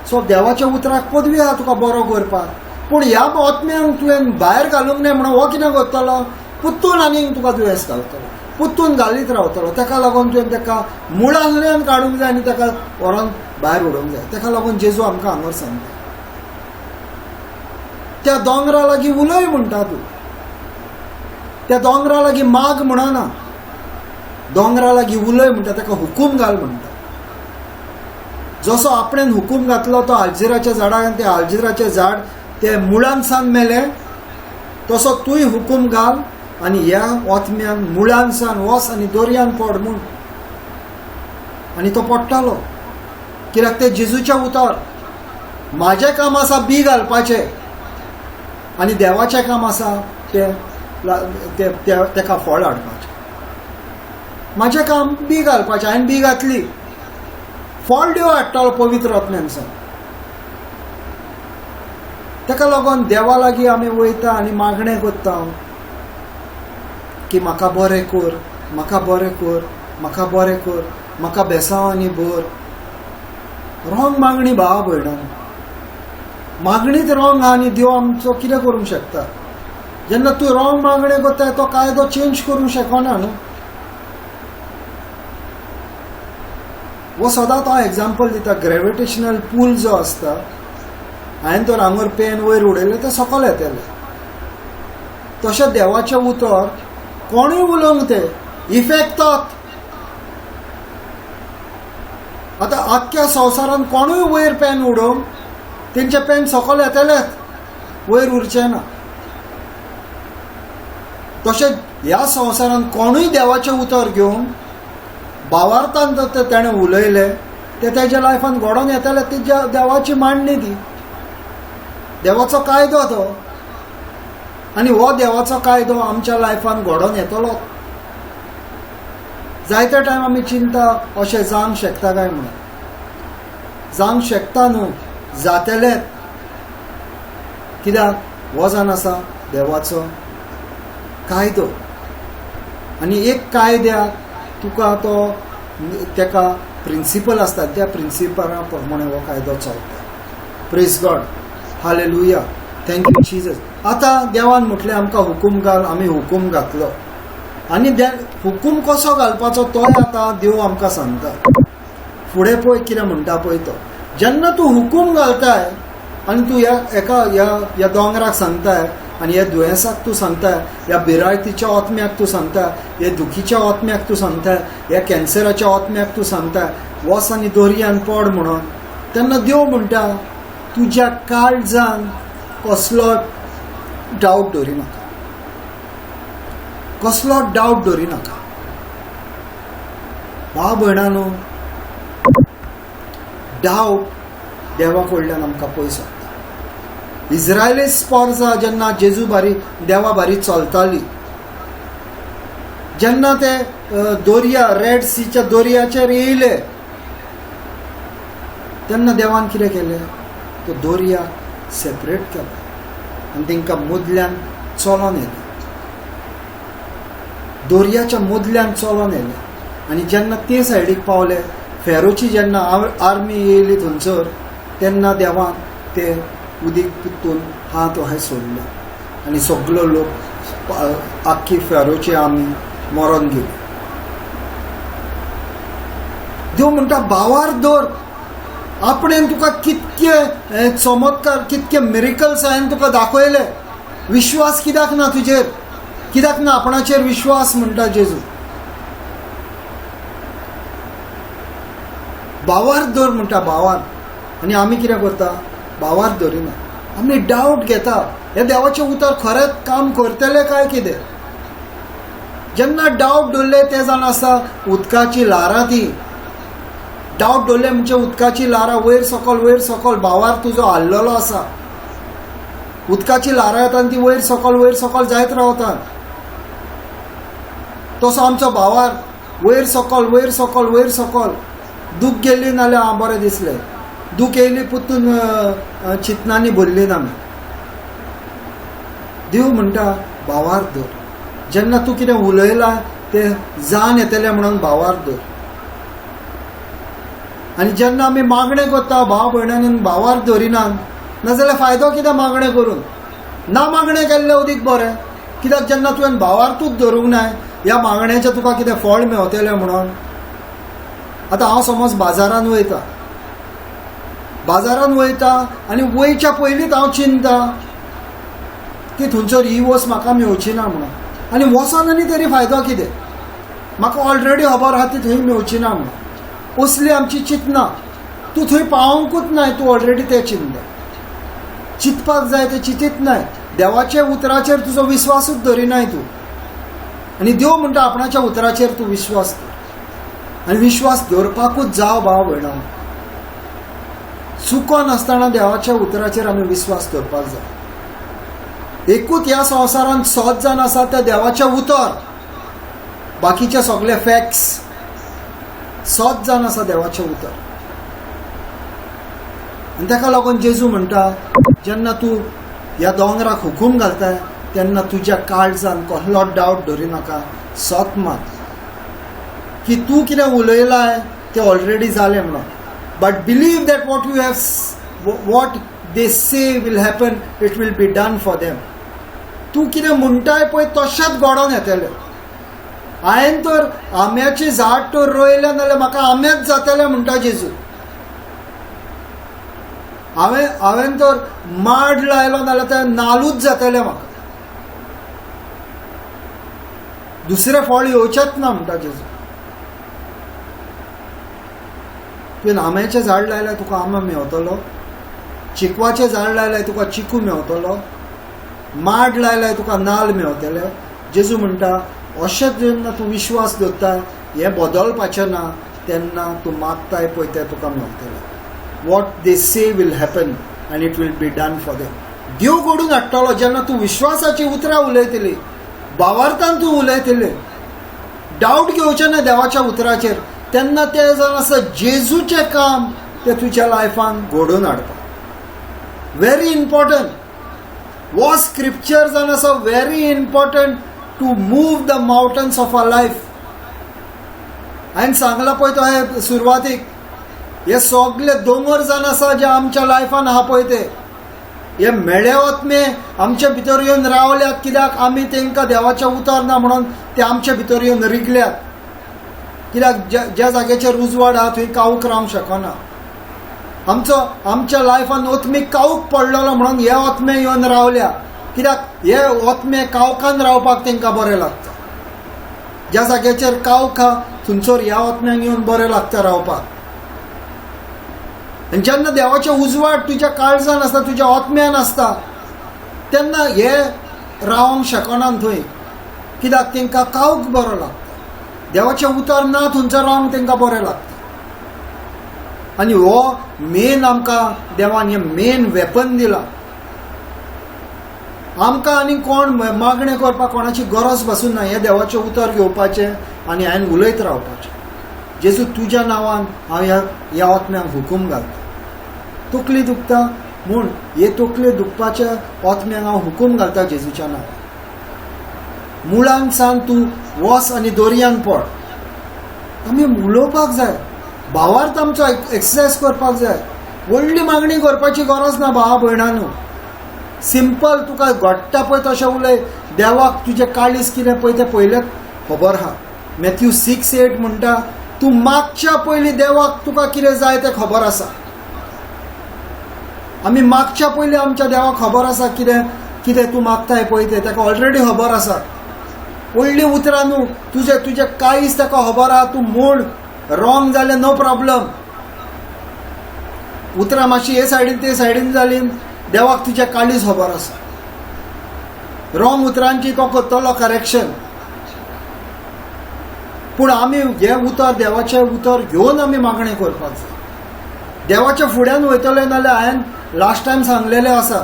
सो देवाच्या उतराक पदवी आहा तुका बरो करपाक, पूण ह्या आत्म्यांक तुवें भायर घालूंक नाय म्हणून हो कितें करतलो? पुत्तून आनीक तुका दुयेंस घालतलो, पुत्तून घालीत रावतलो. ताका लागून तुवें ताका मुळांतल्यान काडूंक जाय आनी ताका व्हरोन भायर उडोवंक जाय. ताका लागून जेजू आमकां हांगर सांगता, त्या दोंगरा लागीं उलय म्हणटा तूं, त्या दोंगरा लागीं माग म्हणना, दोंगरा लागीं उलय म्हणटा, ताका हुकूम घाल म्हणटा. जसो आपणें हुकूम घातलो तो आलजिराच्या झाडाक आनी तें आलजिराचें झाड ते मुळांसान मेलें, तसो तूंय हुकूम घाल आनी ह्या आत्म्यान मुळांसान वच आनी दर्यान पड म्हूण. आनी तो पडटालो, कित्याक तें जेजूचें उतर. म्हाजें काम आसा बी घालपाचें आनी देवाचें काम आसा तें ताका फळ हाडपाचें. म्हाजें काम बी घालपाचें, हांवें बी घातली, फळ देव हाडटलो पवित्र आत्म्यानसान. ताका लागून देवा लागीं आमी वयता आनी मागणें करता की म्हाका बरें कर, म्हाका बरें कर, म्हाका बरें कर, म्हाका बेसांवांनी भर. रोंग मागणी भावा भयणां, मागणीच रोंग आहा आनी देव आमचो कितें करूंक शकता? जेन्ना तूं रोंग मागणें करता तो कायदो चेंज करूंक शकना न्हू. हो सदांच हांव एग्जाम्पल दिता, ग्रेविटेशनल पूल जो आसता, हांवें तर हांगर पेन वयर उडयलें तें सकयल येतलें. तशें देवाचें उतर कोणूय उलोवंक तें इफेक्ट तोच. आतां आख्ख्या संवसारान कोणूय वयर पेन उडोवंक तेंचें पेन सकयल येतलेंच, वयर उरचें ना. तशें ह्या संवसारान कोणूय देवाचें उतर घेवन भावार्थान जर तेणें उलयलें तें तेज्या लायफान घडोवन येतलें. ती देवाची मांडणी, ती देवाचो कायदो तो. आनी हो देवाचो कायदो आमच्या लायफान घडोवन येतलो. जायते टायम आमी चिंता अशें जावंक शकता काय म्हणून, जावंक शकता न्हू, जातलें. कित्याक हो जावन आसा देवाचो कायदो. आनी एक कायद्याक तुका तो तेका प्रिंसिपल आसता, त्या प्रिंसिपला प्रमाणे हो कायदो चलता. Praise God, hallelujah, thank you Jesus. आतां देवान म्हटलें आमकां हुकूम घाल, आमी हुकूम घातलो. आनी हुकूम कसो घालपाचो तोय आतां देव आमकां सांगता. फुडें पळय कितें म्हणटा पळय तो. जेन्ना तूं हुकूम घालताय आनी तूं ह्या एका ह्या ह्या दोंगराक सांगताय आनी ह्या दुयेंसाक तूं सांगताय, ह्या भिरांतीच्या आत्म्याक तूं सांगता, ह्या दुखीच्या आत्म्याक तूं सांगताय, ह्या कॅन्सराच्या आत्म्याक तूं सांगताय, वच आनी दोरयान पड म्हणून, तेन्ना देव म्हणटा तुज्या काळजान कसलो डावट दवरिनाका, कसलो डावट दवरिनाका. भाव भयणानो, डावट देवा कडल्यान आमकां पयस वता. इस्रायली स्पोर्जा जेन्ना जेजू बारी देवा बारी चलताली, जेन्ना ते दोरया रेड सीच्या दोरयाचेर येयले तेन्ना देवान कितें केलें, तो दोरया सेपरेट केलो आनी तांकां मदल्यान चलोन येयलें, दोरयाच्या मदल्यान चलोन येयलें. आनी जेन्ना ते सायडीक पावले, फेरोची जेन्ना आर्मी येयली थंयसर, तेन्ना देवान ते उदीक पुत्तून हात अहें सोडले आनी सगलो लोक आख्खी फेरोची आर्मी मरोन गेली. देव म्हणटा भावार दवर, आपणेन तुका कितके चमत्कार, कितके मिरिकल्स हांवें तुका दाखयले, विश्वास कित्याक ना तुजेर, कित्याक ना आपणाचेर विश्वास म्हणटा जेजू. भावार दवर म्हणटा, भावार. आनी आमी कितें करता, भावार दवरिना, आमी डावट घेता, हे देवाचें उतर खरेंच काम करतलें काय कितें. जेन्ना डावट दवरले ते जाण आसा उदकाची ल्हारां, ती डावट दवरले म्हणजे उदकाची ल्हारां वयर सकल वयर सकल, भावार तुजो हाल्लेलो आसा, उदकाची ल्हारां येता आनी ती वयर सकल वयर सकल जायत रावता. तसो आमचो भावार वयर सकल वयर सकल वयर सकल. दूख गेली नाल्यार हांव बरें दिसलें, दूख येयली पुतून चिंतनांनी भरली ना आमी. देव म्हणटा भावार दवर, जेन्ना तूं कितें उलयलां तें जाण येतलें म्हणून भावार दवर. आनी जेन्ना आमी मागणें करता भाव भयणांनी भावार दवरिनात, नाजाल्यार फायदो कितें मागणें करून? ना मागणें केल्लें अदीक बरें, कित्याक जेन्ना तुवें भावार्थूच धरूंक नाय ह्या मागण्याचें तुका कितें फळ मेवतलें म्हणून. आतां हांव समज बाजारान वयता, बाजारान वयता आनी वयच्या पयलींच हांव चिंता की थंयसर ही वस्त म्हाका मेवची ना म्हणून, आनी वचोन आनी तरी फायदो कितें, म्हाका ऑलरेडी खबर आहा ती थंय मेवची ना म्हणून. असली आमची चिंतना, तूं थंय पावोंकूच नाय, तूं ऑलरेडी तें चिंता, चिंतपाक जाय तें चिंतीत नाय, देवाच्या उतराचेर तुजो विस्वासूच दवरिनाय तूं. आनी देव म्हणटा आपणाच्या उतराचेर तूं विश्वास दवर, आनी विश्वास दवरपाकूच जाव भाव भयणां. चुको नासतना देवाच्या उतराचेर आमी विस्वास दवरपाक जाय. एकूच ह्या संवसारांत सत जाण आसा त्या देवाचें उतर, बाकीचे सगळे फॅक्ट्स. सत जाण आसा देवाचें उतर. आनी ताका लागून जेजू म्हणटा जेन्ना तूं ह्या दोंगराक हुकूम घालताय तेन्ना तुज्या काळजान कसलो डावट दवरिनाका, सत मान की तूं कितें उलयलाय तें ऑलरेडी जालें म्हणून. But believe that what you have, what they say will happen, it will be done for them. तूं कितें म्हणटाय पळय तशेंच घडोवन येतलें. हांवें तर आंब्याचें झाड तर रोयलें नाल्यार म्हाका आंबेच जातले म्हणटा जेजू. हांवें तर माड लायलो नाल्यार ते नालूच जातले म्हाका, दुसरें फळ येवचेंच ना म्हणटा जेजू. तुवें आंब्याचें झाड लायल्यार तुका आंबो मेवतलो, चिकवाचें झाड लायल्यार तुका चिकू मेवतलो, माड लायल्यार तुका नाल मेवतले. जेजू म्हणटा अशें जेन्ना तूं विश्वास दवरता हें बदलपाचें ना तेन्ना तूं मागताय पळय तें तुका मेवतलें. What they say will happen and it will be done for them. देव घडून हाडटलो जेन्ना तूं विश्वासाची उतरां उलयतली, भावार्थान तूं उलयतली, डावट घेवचें ना देवाच्या उतराचेर, तेन्ना तें जावन आसा जेजूचें काम तें तुज्या लायफान घडोवन हाडपा. व्हेरी इम्पॉर्टंट हो स्क्रिप्चर जावन आसा, very important to move the mountains of our life. हांवें सांगलां पळय तो हे सुरवातीक, हे सगळे दोंगर जावन आसा जे आमच्या लायफान आहा पळय ते, हे मेळे आत्मे आमच्या भितर येवन रावल्यात कित्याक आमी तांकां देवाचें उतर ना म्हणून ते आमच्या भितर येवन रिगल्यात. कित्याक ज्या जाग्याचेर उजवाड आहा थंय कावूक रावंक शकना. आमचो आमच्या लायफान ओतमीक कावूक पडलेलो म्हणून हे आत्मे येवन रावल्या, कित्याक हे आत्मे कावकान रावपाक तांकां बरें लागता. ज्या जाग्याचेर कावक आहा थंयसर ह्या आत्म्यांक येवन बरें लागता रावपाक. आनी जेन्ना देवाचें उजवाड तुज्या काळजान आसता, तुज्या आत्म्यान आसता, तेन्ना हे रावंक शकना थंय, कित्याक तांकां कावक बरो लागता. देवाचें उतर ना थंयसर रावंक तांकां बरें लागता. आनी हो मेन आमकां देवान हें मेन वेपन दिलां. आमकां आनी कोण मागणें करपाक कोणाची गरज बसून ना, हें देवाचें उतर घेवपाचें आनी हांवें उलयत रावपाचें. जेजू तुज्या नांवान हांव ह्या आत्म्यांक हुकूम घालता. तकली दुखता म्हूण हे तकले दुखपाच्या आत्म्यांक हांव हुकूम घालता जेजूच्या नांवान. मुळान सान तूं वस आनी दर्यान पड. आमी उलोवपाक जाय, भावार्थ आमचो एक्सरसायज करपाक जाय. व्हडली मागणी करपाची गरज ना भावा भयणांनो. सिंपल तुका घडटा पळय तशें उलय. देवाक तुजें काळीज कितें पळय तें पयलेंच खबर आहा. मॅथ्यू 6:8 म्हणटा, तूं मागच्या पयलीं देवाक तुका कितें जाय तें खबर आसा. आमी मागच्या पयलीं आमच्या देवाक खबर आसा कितें कितें तूं मागताय पळय तें ताका ऑलरेडी खबर आसा. व्हडलीं उतरां न्हू, तुजें तुजें काळीज ताका खबर आहा. तूं म्हूण रॉंग जालें नो प्रॉब्लम, उतरां मातशी हे सायडीन ते सायडीन जाली, देवाक तुजें काळीज खबर आसा. रॉंग उतरांची तो करतलो करेक्शन. पूण आमी हें उतर देवाचें उतर घेवन आमी मागणें करपाक जाय. देवाच्या फुड्यान वयतले नाल्यार हांवें लास्ट टायम सांगलेलें आसा,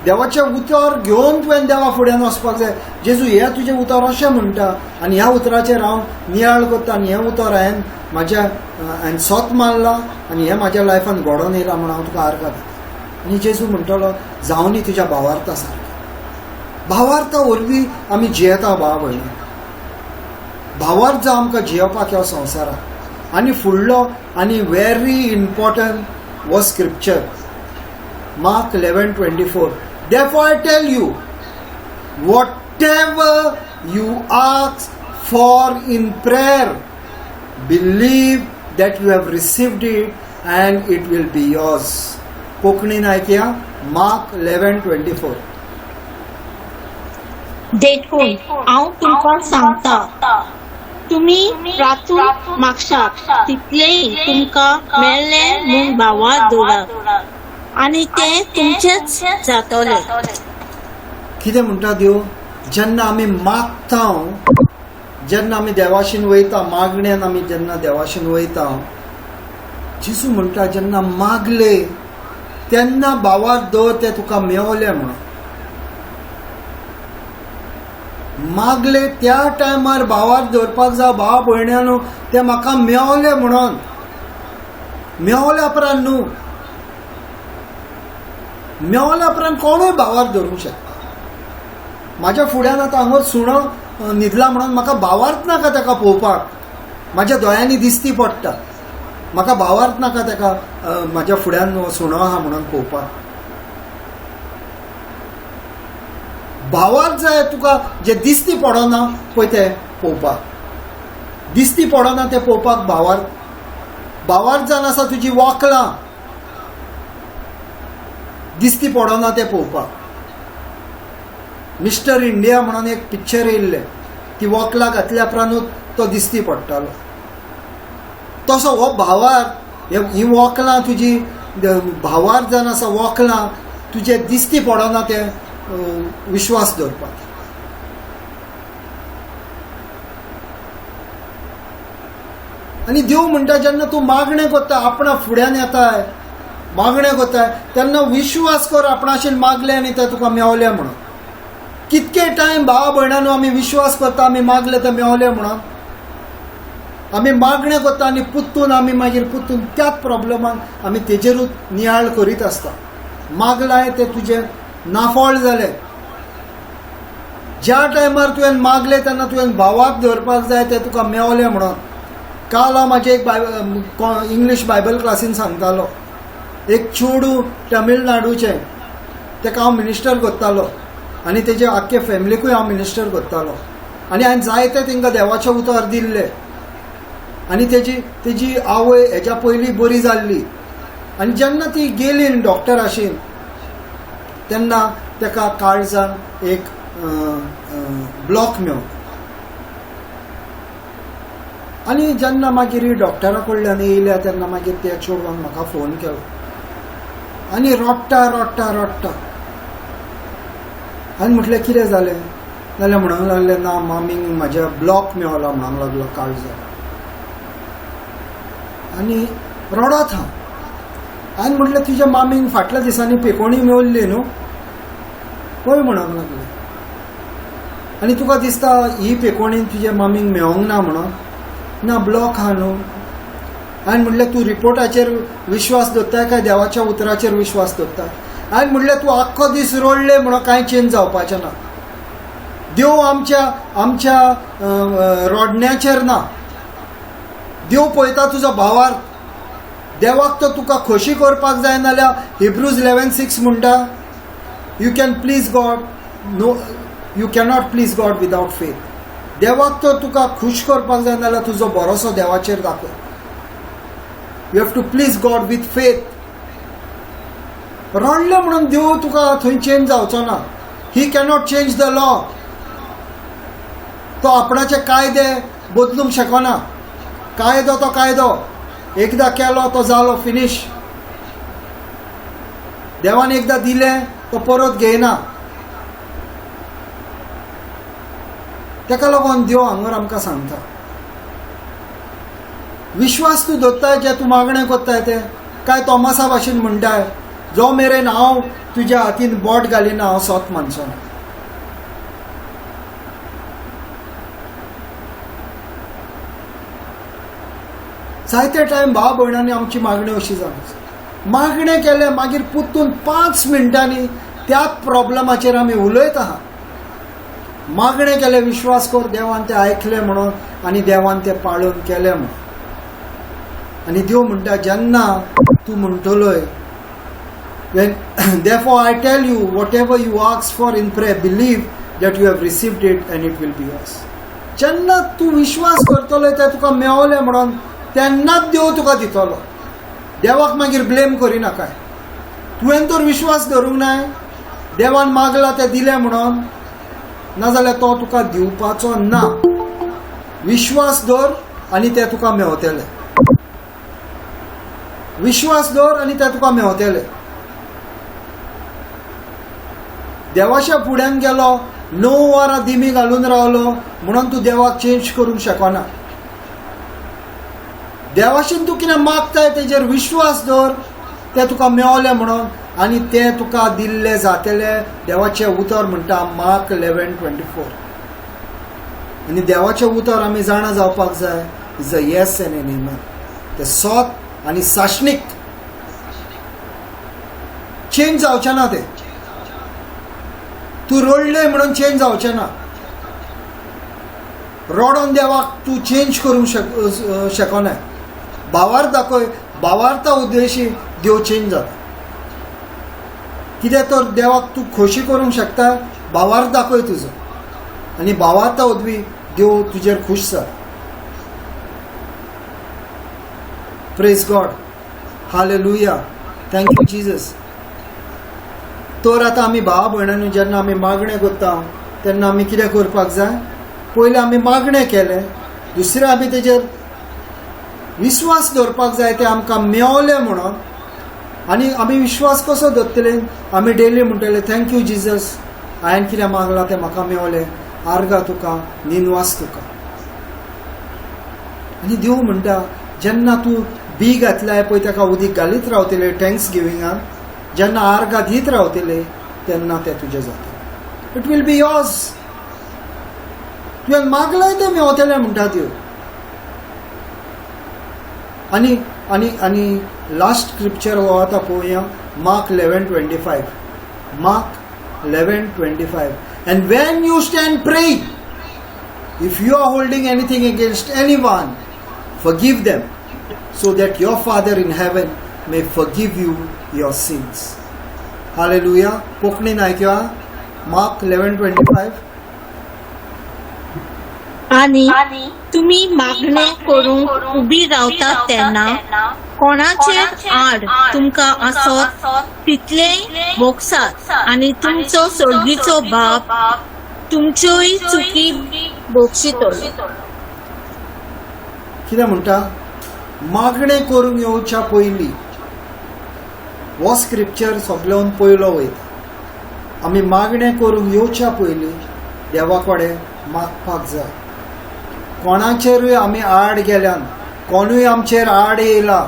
देवाचें उतर घेवन तुवें देवा फुड्यान वचपाक जाय. जेजू हें तुजें उतर अशें म्हणटा आनी ह्या उतराचेर हांव नियाळ करता आनी हें उतर हांवें म्हाज्या हांवें सोत मारलां आनी हें म्हाज्या लायफान घडोवन येयलां म्हूण हांव तुका आर्गां दिता. आनी जेजू म्हणटलो, जावनी तुज्या भावार्था सारकें. भावार्था वरवीं आमी जियेता भाव भयणी. भावार्थ जावं आमकां जियेवपाक ह्या संवसाराक. आनी फुडलो आनी व्हेरी इम्पॉर्टंट हो scripture Mark 11:24. Therefore I tell you, whatever you ask for in prayer, believe that you have received it and it will be yours. कोंकणीन आयकया, mark 11:24. देखून हांव तुमकां सांगता, तुमी प्रार्थून मागशात तितलेंय तुमकां मेळ्ळें म्हूण भावार्थ दवरात आनी तें तुमचेंच जातलें. कितें म्हणटा देव, जेन्ना आमी मागता, जेन्ना आमी देवाशीन वयता, मागण्यान आमी जेन्ना देवाशीन वयता, जेजू म्हणटा जेन्ना मागले तेन्ना भावार्थ दवर तें तुका मेवलें म्हणून. मागले त्या टायमार भावार्थ दवरपाक जाय भाव भयण्यानो, तें म्हाका मेवलें म्हणून. मेवल्या उपरांत न्हू, मेवल्या उपरांत कोणूय भावार्थ धरूंक शकता. म्हाज्या फुड्यान आतां हांगा सुणो न्हिदला म्हणून म्हाका भावार्थ नाका ताका पळोवपाक, म्हाज्या दोळ्यांनी दिसती पडटा, म्हाका भावार्थ नाका ताका म्हाज्या फुड्यान सुणो आहा म्हणून पळोवपाक. भावार्थ जाय तुका जे दिसती पडना पळय तें पळोवपाक, दिसती पडना तें पळोवपाक भावार्थ. भावार्थ जावन आसा तुजी वकलां दिसती पडना तें पळोवपाक. मिस्टर इंडिया म्हणून एक पिक्चर येयल्लें, ती वकलां घातल्या उपरांतूच तो दिसती पडटालो. तसो हो भावार्थ, ही वकलां तुजी भावार्थ जावन आसा वकलां तुजे दिसती पडना तें विश्वास दवरपाक. आनी देव म्हणटा जेन्ना तूं मागणें करता आपणा फुड्यान येताय, मागणें करताय तेन्ना विश्वास कर आपणाशेन मागलें आनी तें तुका मेवलें म्हणून. कितके टायम भावा भयणांनो आमी विश्वास करता आमी मागले तें मेवलें म्हणून. आमी मागणें करता आनी पुत्तून आमी मागीर पुत्तून त्याच प्रॉब्लमान आमी तेजेरूच नियाळ करीत आसता. मागलाय तें तुजें नाफळ जालें. ज्या टायमार तुवें मागलें तेन्ना तुवें भावाक दवरपाक जाय तें तुका मेवलें म्हणून. काल हांव म्हाजे एक इंग्लीश बायबल क्लासीन सांगतालो, एक चेडूं तमिळनाडूचें, तेका हांव मिनिस्टर करतालो आनी तेजे आख्खे फॅमिलीकूय हांव मिनिस्टर करतालो आनी हांवें जायते तांकां देवाचें उतर दिल्लें. आनी तेजी आवय हेज्या पयलीं बरी जाल्ली आनी जेन्ना ती गेली डॉक्टराशीन तेन्ना तेका काळजान एक ब्लॉक मेवलो. आनी जेन्ना मागीर डॉक्टरा कडल्यान येयल्या तेन्ना मागीर त्या चेडवान म्हाका फोन केलो आनी रडटा रडटा रडटा आनी म्हटलें कितें जालें जाल्यार म्हणूंक लागलें ना मामीक म्हाज्या ब्लॉक मेवला म्हणूंक लागलो काळजान आनी रडत हांव. हांवें म्हटलें तुज्या मामीक फाटल्या दिसांनी पेकोणी मेवल्ली न्हू, पळय म्हणूंक लागलें, आनी तुका दिसता ही पेकोणी तुज्या मामीक मेवोंक ना म्हणून? ना ब्लॉक आहा न्हू. हांवें म्हटलें तूं रिपोर्टाचेर विश्वास दवरताय काय देवाच्या उतराचेर विश्वास दवरताय? हांवें म्हटलें तूं आख्खो दीस रडलें म्हणून कांय चेंज जावपाचें ना. देव आमच्या आमच्या रडण्याचेर ना, देव पळयता तुजो भावार. देवाक तो तुका खोशी करपाक जाय नाल्यार हिब्रूज 11:6 म्हणटा, you can please God, no you cannot please God without faith. देवाक तो तुका खूश करपाक जाय नाल्यार तुजो भरोसो देवाचेर दाखय. You have to please God with faith. रडलें म्हणून देव तुका थंय चेंज जावचो ना. He cannot change the law. तो आपणाचे कायदे बदलूंक शकना. कायदो तो कायदो, एकदां केलो तो जालो फिनीश. देवान एकदां दिलें तो परत घेयना. तेका लागून देव हांगर आमकां सांगता, विश्वास तूं दवरताय जे तूं मागणें करताय तें काय तोमासा भाशेन म्हणटाय, जो मेरेन हांव तुज्या हातीन बोट घालिना हांव सोत मानचो ना. जायते टायम भाव भयणांनी आमची मागणी अशी जावन मागणें केलें मागीर पुत्तून 5 मिनटांनी त्याच प्रॉब्लमाचेर आमी उलयत आहा. मागणें केलें विश्वास कर देवान तें आयकलें म्हणून आनी देवान तें पाळून केलें म्हणून. आनी देव म्हणटा जेन्ना तूं म्हणटलोय, when therefore I tell you, whatever you ask for in prayer, believe that you have received it and it will be yours. जेन्ना तूं विश्वास करतलो तें तुका मेवलें म्हणून तेन्नाच देव तुका दितलो. देवाक मागीर ब्लेम करिनाकाय, तुवें तर विश्वास धरूंक नाय, देवान मागला तें दिलें म्हणून, नाजाल्यार तो तुका दिवपाचो ना. विश्वास दवर आनी तें तुका मेवतलें. विश्वास दवर आनी तें तुका मेवतलें. देवाच्या फुड्यान गेलो 9 वरां दिमी घालून रावलो म्हणून तूं देवाक चेंज करूंक शकना. देवाशीन तूं कितें मागताय तेजेर विश्वास दवर, तें तुका मेवलें म्हणून आनी तें तुका दिल्लें जातलें. देवाचें उतर म्हणटा मार्क 11:24. आनी देवाचें उतर आमी जाणा जावपाक जाय, is a yes and an amen. तें सोत आनी साशणीक, चेंज जावचें ना तें. तूं रडलें म्हणून चेंज जावचें ना. रडोन देवाक तूं चेंज करूंक शकना. भावार्थ दाखय, भावार्था उद्देशी देव चेंज जाता. कित्याक तर देवाक तूं खोशी करूंक शकता, भावार्थ दाखय तुजो आनी भावार्था उदवी देव तुजेर खूश जाता. Praise God, hallelujah, thank you Jesus. तर आतां आमी भावा भयणांनी जेन्ना आमी मागणें करता तेन्ना आमी कितें करपाक जाय? पयलें आमी मागणें केलें, दुसरें आमी तेजेर विश्वास दवरपाक जाय तें आमकां मेवलें म्हणून. आनी आमी विश्वास कसो दवरतले? आमी डेली म्हणटले thank you Jesus, हांवें कितें मागलां तें म्हाका मेवलें, आर्गां तुका, निनवास तुका. आनी देव म्हणटा जेन्ना तूं बी घातल्यार पळय ताका उदीक घालीत रावतले thanks गिविंगान, जेन्ना आर्गां दीत रावतले तेन्ना तें तुजें जातलें. It will be yours. तुवें मागलें तें मेवतलें म्हणटा त्यो. आनी आनी आनी लास्ट स्क्रिप्चर हो आतां पळोवया, Mark 11:25. Mark 11:25. And when you stand pray, if you are holding anything against anyone, forgive them, so that your Father in heaven may forgive you your sins. Hallelujah. कोंकणीन आयकया, mark 11:25. आनी तुमी मागणे करूंक उबी रावतात तेन्ना कोणाचेर आड तुमकां आसत तितलेंय भोगसात, आनी तुमचो सर्गीचो बाप तुमच्योय चुकी भोगशितलो. कितें म्हणटा? मागणें करूंक येवच्या पयलीं हो स्क्रिप्चर सगळ्यान पयलो वयता. आमी मागणें करूंक येवच्या पयलीं देवा कडेन मागपाक जाय. कोणाचेरूय आमी आड गेल्यान, कोणूय आमचेर आड येयला,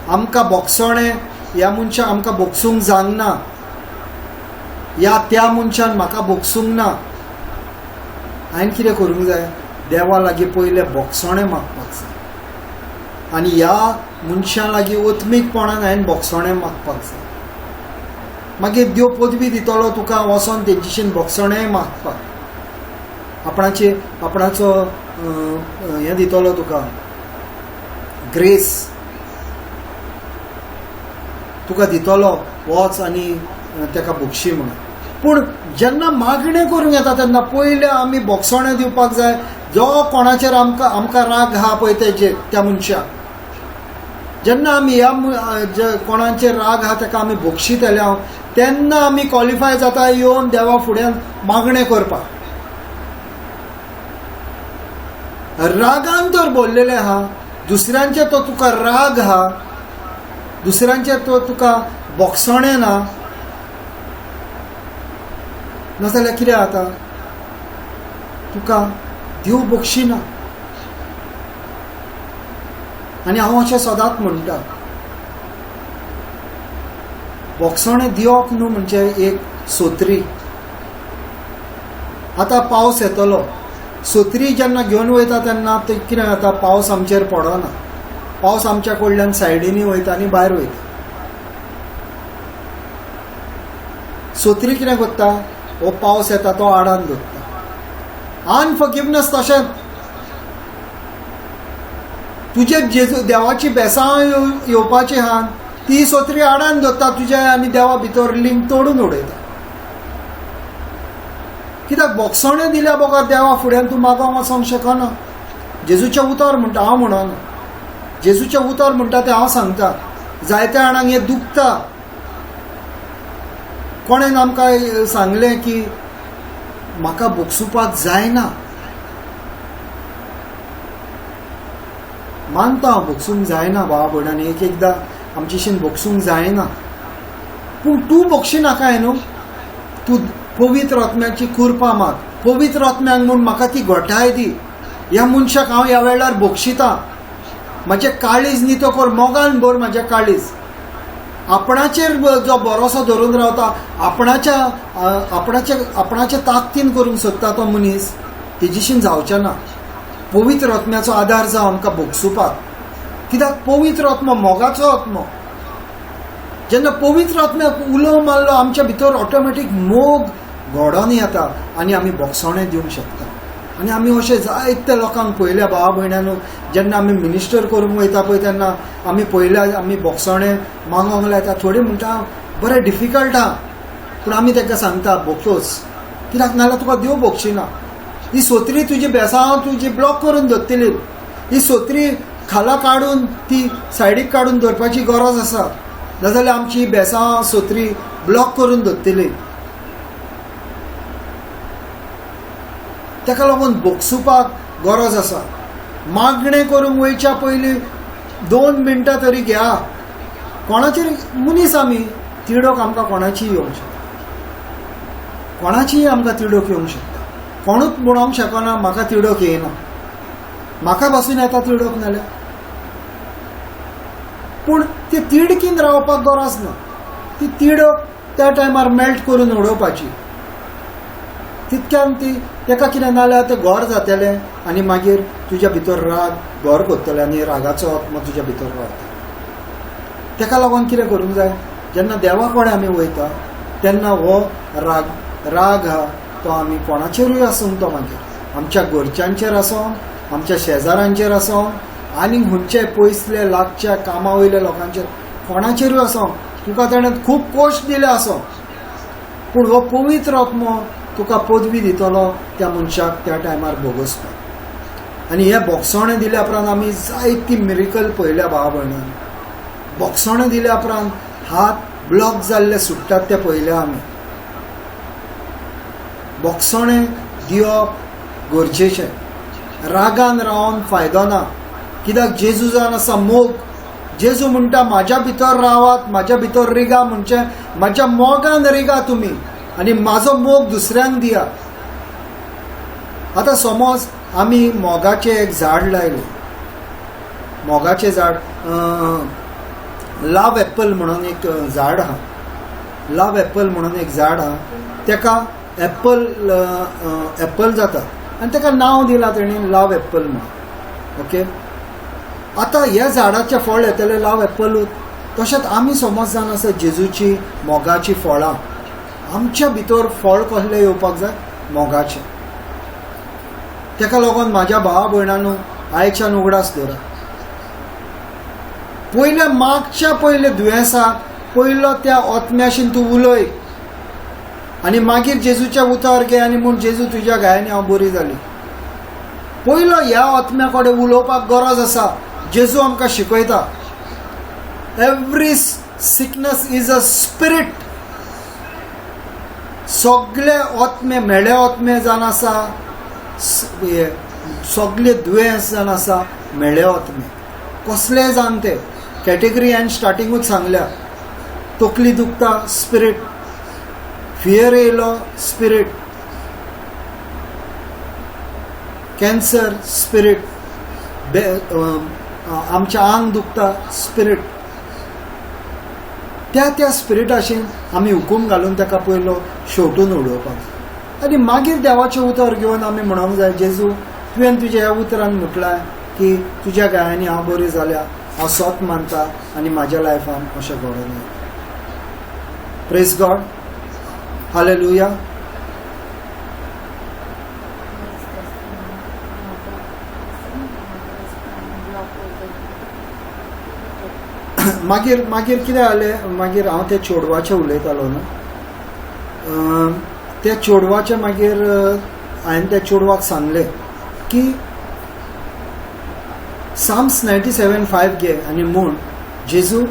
आमकां भोगसणें ह्या मनशाक आमकां भोगसूंक जावंक ना, या त्या मनशान म्हाका भोगसूंक ना, हांवें कितें करूंक जाय? देवा लागीं पयलें भोगसणें मागपाक जाय. आनी ह्या मनशां लागीं ओत्मीकपणान हांवें भोगसणें मागपाक जाय. मागीर देव पदवी दितलो तुका वचोन तेंच्याशीन भोगसणें मागपाक, आपणाचे आपणाचो हें दितलो तुका, ग्रेस तुका दितलो, वच आनी ताका भोगशी म्हणून. पूण जेन्ना मागणें करूंक येता तेन्ना पयलें आमी भोगसणें दिवपाक जाय. जो कोणाचेर आमकां आमकां राग आहा पळय तेजेर, त्या मनशाक, जेन्ना आमी ह्या कोणाचेर राग आहा ताका आमी भोगशितले तेन्ना आमी क्वॉलिफाय जाता येवन देवा फुड्यान मागणें करपाक. रागान तर बोल्लेलें आहा, दुसऱ्यांचे तो तुका राग आहा, दुसऱ्यांचे तो तुका भोगसणें ना, नाजाल्यार कितें जाता? तुका देव बक्षिना. आनी हांव अशें सदांच म्हणटा, भोगसणें दिवप न्हू म्हणजे एक सोत्री. आतां पावस येतलो, सोत्री जेन्ना घेवन वयता तेन्ना ते कितें जाता, पावस आमचेर पडना, पावस आमच्या कडल्यान सायडींनी वयता आनी भायर वयता. सोत्री कितें करता, हो पावस येता तो आडान दवरता. अनफॉरगिवनेस तशेंच तुजे जेजू देवाची बेसां येवपाची आहा ती सोत्री आडान दवरता तुज्या आनी देवा भितर लिंक तोडून उडयता. कित्याक भोगसणें दिल्या बगर देवा फुड्यान तूं मागोंक वचोंक शकना. जेजूचें उतर म्हणटा, हांव म्हणना, जेजूचें उतर म्हणटा तें हांव सांगता. जायत्या जाणांक हें दुखता. कोणेन आमकां सांगलें की म्हाका भोगसुपाक जायना, मानता हांव भोगसूंक जायना भावा भयणांनी, एक एकदां आमचेशीन भोगसूंक जायना, पूण तूं भोगशी नाका न्हू. तूं पवित्र आत्म्याची कृपा माग, पवित्र आत्म्याक म्हूण म्हाका ती घटाय दी, ह्या मनशाक हांव ह्या वेळार भोगशिता, म्हजें काळीज नितो कर, मोगान भर म्हजें काळीज. आपणाचेर जो भरोसो धरून रावता, आपणाच्या आपणाच्या आपणाच्या ताकदीन करूंक सोदता तो मनीस तेजीशीन जावचें ना. पवित्र आत्म्याचो आदार जावं आमकां भोगसुपाक. कित्याक पवित्र आत्मो मोगाचो आत्मो. जेन्ना पवित्र आत्म्याक उलो मारलो आमच्या भितर ऑटोमॅटीक मोग घडोवन येता आनी आमी भोगसणें दिवंक शकता. आनी आमी अशें जायते लोकांक पळयल्या भावा भयणांनो, जेन्ना आमी मिनिस्टर करूंक वयता पळय तेन्ना आमी पळयल्या आमी भोगसणें मागोंक लायता. थोडी म्हणटा बरें डिफिकल्ट आहा, पूण आमी तांकां सांगता भोगतोच, कित्याक नाजाल्यार तुका देव भोगशिना. ही सोत्री तुजी बेसांव तुजी ब्लॉक करून दवरतली, ही सोत्री खाला काडून ती सायडीक काडून दवरपाची गरज आसा, नाजाल्यार आमची बेसांव सोत्री ब्लॉक करून दवरतली. ताका लागून भोगसुपाक गरज आसा. मागणें करूंक वयच्या पयलीं 2 मिनटां तरी घ्या. कोणाचेर मनीस आमी तिडक आमकां कोणाची येवंक शकता, कोणाचीय आमकां तिडक येवंक शकता. कोणूच म्हणोंक शकना म्हाका तिडक येयना, म्हाका पासून येता तिडक नाल्यार. पूण ती तिडकीन रावपाक गरज ना. ती तिडक त्या टायमार मेल्ट करून उडोवपाची. तितक्यान ती ताका कितें नाल्यार तें घर जातलें आनी मागीर तुज्या भितर राग घर करतलें आनी रागाचो आत्मो तुज्या भितर रावता. ताका लागून कितें करूंक जाय, जेन्ना देवा कडेन आमी वयता तेन्ना हो राग राग आहा तो आमी कोणाचेरूय आसूं, तो मागीर आमच्या घरच्यांचेर आसूं, आमच्या शेजारांचेर आसूं, आनी खंयचे पयसले लागच्या कामा वयल्या लोकांचेर कोणाचेरूय आसूं, तुका ताणें खूब कश्ट दिले आसूं, पूण हो पवित्र आत्मो तुका पदवी दितलो त्या मनशाक त्या टायमार भोगोसपाक. आनी हे बोगसोणें दिल्या उपरांत आमी जायती मिरिकल पळयल्या भावा भयणांनी. बोगसोणें दिल्या उपरांत हात ब्लॉक जाल्ले सुट्टात ते पळयल्या आमी. बोगसोणें दिवप गरजेचें. रागान रावन फायदो ना, कित्याक जेजू जावन आसा मोग. जेजू म्हणटा म्हाज्या भितर रावात, म्हाज्या भितर रिगा, म्हणजे म्हाज्या मोगान रिगा तुमी आनी म्हाजो मोग दुसऱ्यांक दिया. आतां समज आमी मोगाचें एक झाड लायलें, मोगाचें झाड लव एप्पल म्हणून एक झाड आहा, लव एप्पल म्हणून एक झाड आहा, तेका एप्पल एप्पल जाता आनी तेका नांव दिलां तेणी लव एप्पल म्हणून. ओके, आतां ह्या झाडाचें फळ येतलें लव एप्पलूच. तशेंच आमी समज जावन आसा जेजूची मोगाची फळां, आमच्या भितर फळ कसलें येवपाक जाय, मोगाचें. तेका लागून म्हाज्या भावा भयणांनो आयच्यान उगडास दवरा, पयल्या मागच्या पयले दुयेंसाक पयलो त्या ओतम्याशीन तूं उलय आनी मागीर जेजूच्या उतर घे आनी म्हूण जेजू तुज्या गायांनी हांव बरी जाली. पयलो ह्या ओतम्या कडेन उलोवपाक गरज आसा. जेजू आमकां शिकयता, every sickness is a spirit. सगळे ओतमे म्हेळे ओतमे जावन आसा, सगळे दुयेंस जावन आसा म्हेळे ओतमे, कसले जावन ते कॅटेगरी हांवें स्टार्टिंगूच सांगल्या. तकली दुखता स्पिरीट, फियर येयलो स्पिरीट, कॅन्सर स्पिरीट, आमच्या आंग दुखता स्पिरीट. त्या त्या स्पिरिटाशीन आमी हुकूम घालून ताका पयलो शेवटून उडोवपाक आनी मागीर देवाचें उतर घेवन आमी म्हणूंक जाय, जेजू तुवें तुज्या ह्या उतरान म्हटलां की तुज्या गायांनी हांव बरी जाल्या, हांव सोत मानता आनी म्हाज्या लायफान अशें घडोवन येता. Praise God, hallelujah. मागीर मागीर कितें जालें, मागीर हांव ते चेडवाचें उलयतालो न्हू, त्या चेडवाचें मागीर हांवें त्या चेडवाक सांगलें की साम्स 97:5 घे आनी म्हूण जेजू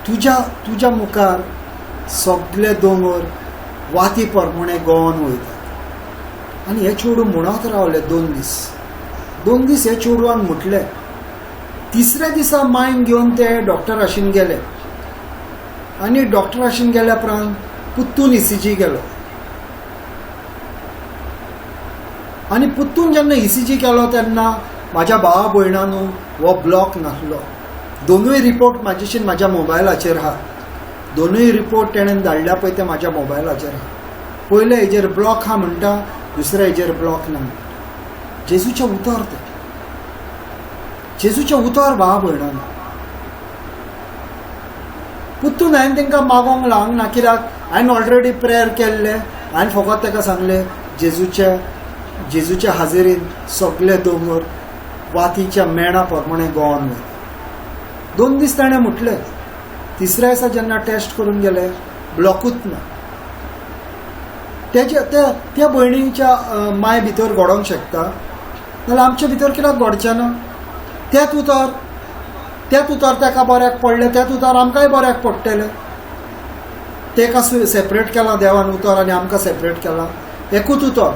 तुज्या तुज्या मुखार सगळे दोंगर वाती प्रमाणे गोवन वयतात. आनी हे चेडूं म्हणत रावलें 2 दीस, 2 दीस हे चेडवान म्हटलें. तिसऱ्या दिसा मायन घेवन ते डॉक्टराशीन गेले आनी डॉक्टराशीन गेल्या उपरांत पुत्तून ECG केलो आनी पुत्तून जेन्ना ECG केलो तेन्ना म्हाज्या भावा भयणांनो हो ब्लॉक नासलो. दोनूय रिपोर्ट म्हाजेशीन म्हाज्या मोबायलाचेर आहा, दोनूय रिपोर्ट तेणेन धाडल्या पळय ते म्हाज्या मोबायलाचेर आहा. पयले हेजेर ब्लॉक आहा म्हणटा, दुसऱ्या हेजेर ब्लॉक ना म्हणटा. जेजूचें उतर तें, जेजूचें उतर भावा भयणांनो. पुत्तून हांवें तांकां मागोंक लावंक ना, कित्याक हांवें ऑलरेडी प्रेयर केल्लें. हांवें फकत ताका सांगलें जेजूच्या जेजूच्या हाजेरीन सगळे दोंगर वातीच्या मेणा प्रमाणे गोवन वयता. 2 दीस ताणें म्हटलें. तिसऱ्या दिसा जेन्ना टेस्ट करून गेले ब्लॉकूच ना. तेच्या त्या भयणीच्या माय भितर घडोवंक शकता, नाल्यार आमच्या भितर कित्याक घडचें ना? तेच उतर, तेच उतर ताका बऱ्याक पडलें, तेच उतर आमकांय बऱ्याक पडटलें. ताका सेपरेट केलां देवान उतर आनी आमकां सेपरेट केलां, एकूच उतर.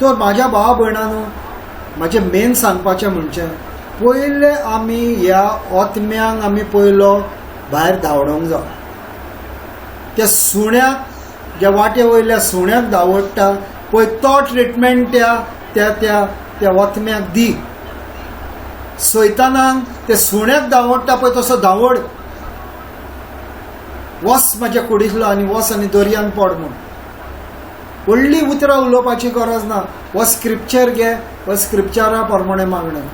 तर म्हाज्या भावा भयणांनो म्हाजें मेन सांगपाचें म्हणजे पयले आमी ह्या ओतम्यांक आमी पयलो भायर धांवडोवंक जाय. त्या सुण्याक, ज्या वाटे वयल्या सुण्याक धांवडटा पळय तो ट्रिटमेंट त्या त्या त्या त्या ओतम्याक दी. सैतानाक ते सुण्याक धांवडटा पळय तसो धांवड, वस म्हाज्या कुडींतलो आनी वस आनी दर्यान पड म्हूण. व्हडली उतरां उलोवपाची गरज ना. हो स्क्रिप्चर घे, हो स्क्रिप्चरा प्रमाणे मागणें,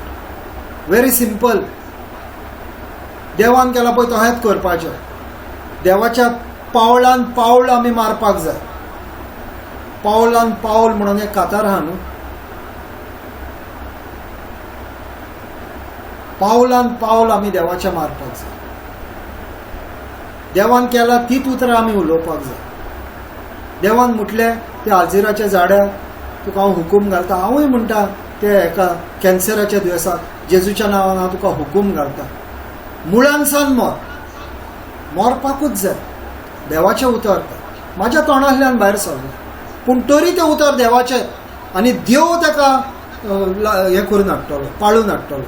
व्हेरी सिंपल. देवान केला पळय तशेंच करपाचें. देवाच्या पावलान पावल आमी मारपाक जाय. पावलान पावल म्हणून एक कातार आहा न्हू, पावलान पावल आमी देवाच्या मारपाक जाय. देवान केला तीच उतरां आमी उलोवपाक जाय. देवान म्हटलें त्या आलजिराच्या झाडाक तुका हांव हुकूम घालता. हांवूय म्हणटा ते एका कॅन्सराच्या दुयेंसाक जेजूच्या नांवान हांव तुका हुकूम घालता, मुळानसान मर. मरपाकूच जाय. देवाचें उतर म्हाज्या तोंडांतल्यान भायर सरलें, पूण तरी तें उतर देवाचें आनी देव ताका हें करून हाडटलो, पाळून हाडटलो.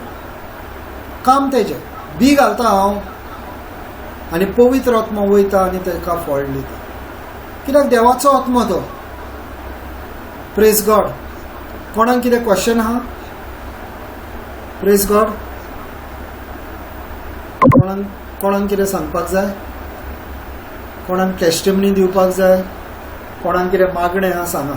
काम तेजें. बी घालता हांव आनी पवित्र आत्मो वयता आनी ताका फळ दिता, कित्याक देवाचो आत्मो तो. Praise God. कोणाक कितें क्वेश्चन आहा? Praise God. कोणाक कोणाक कितें सांगपाक जाय? कोणाक टेस्टिमनी दिवपाक जाय? कोणाक कितें मागणें आहा सांगा.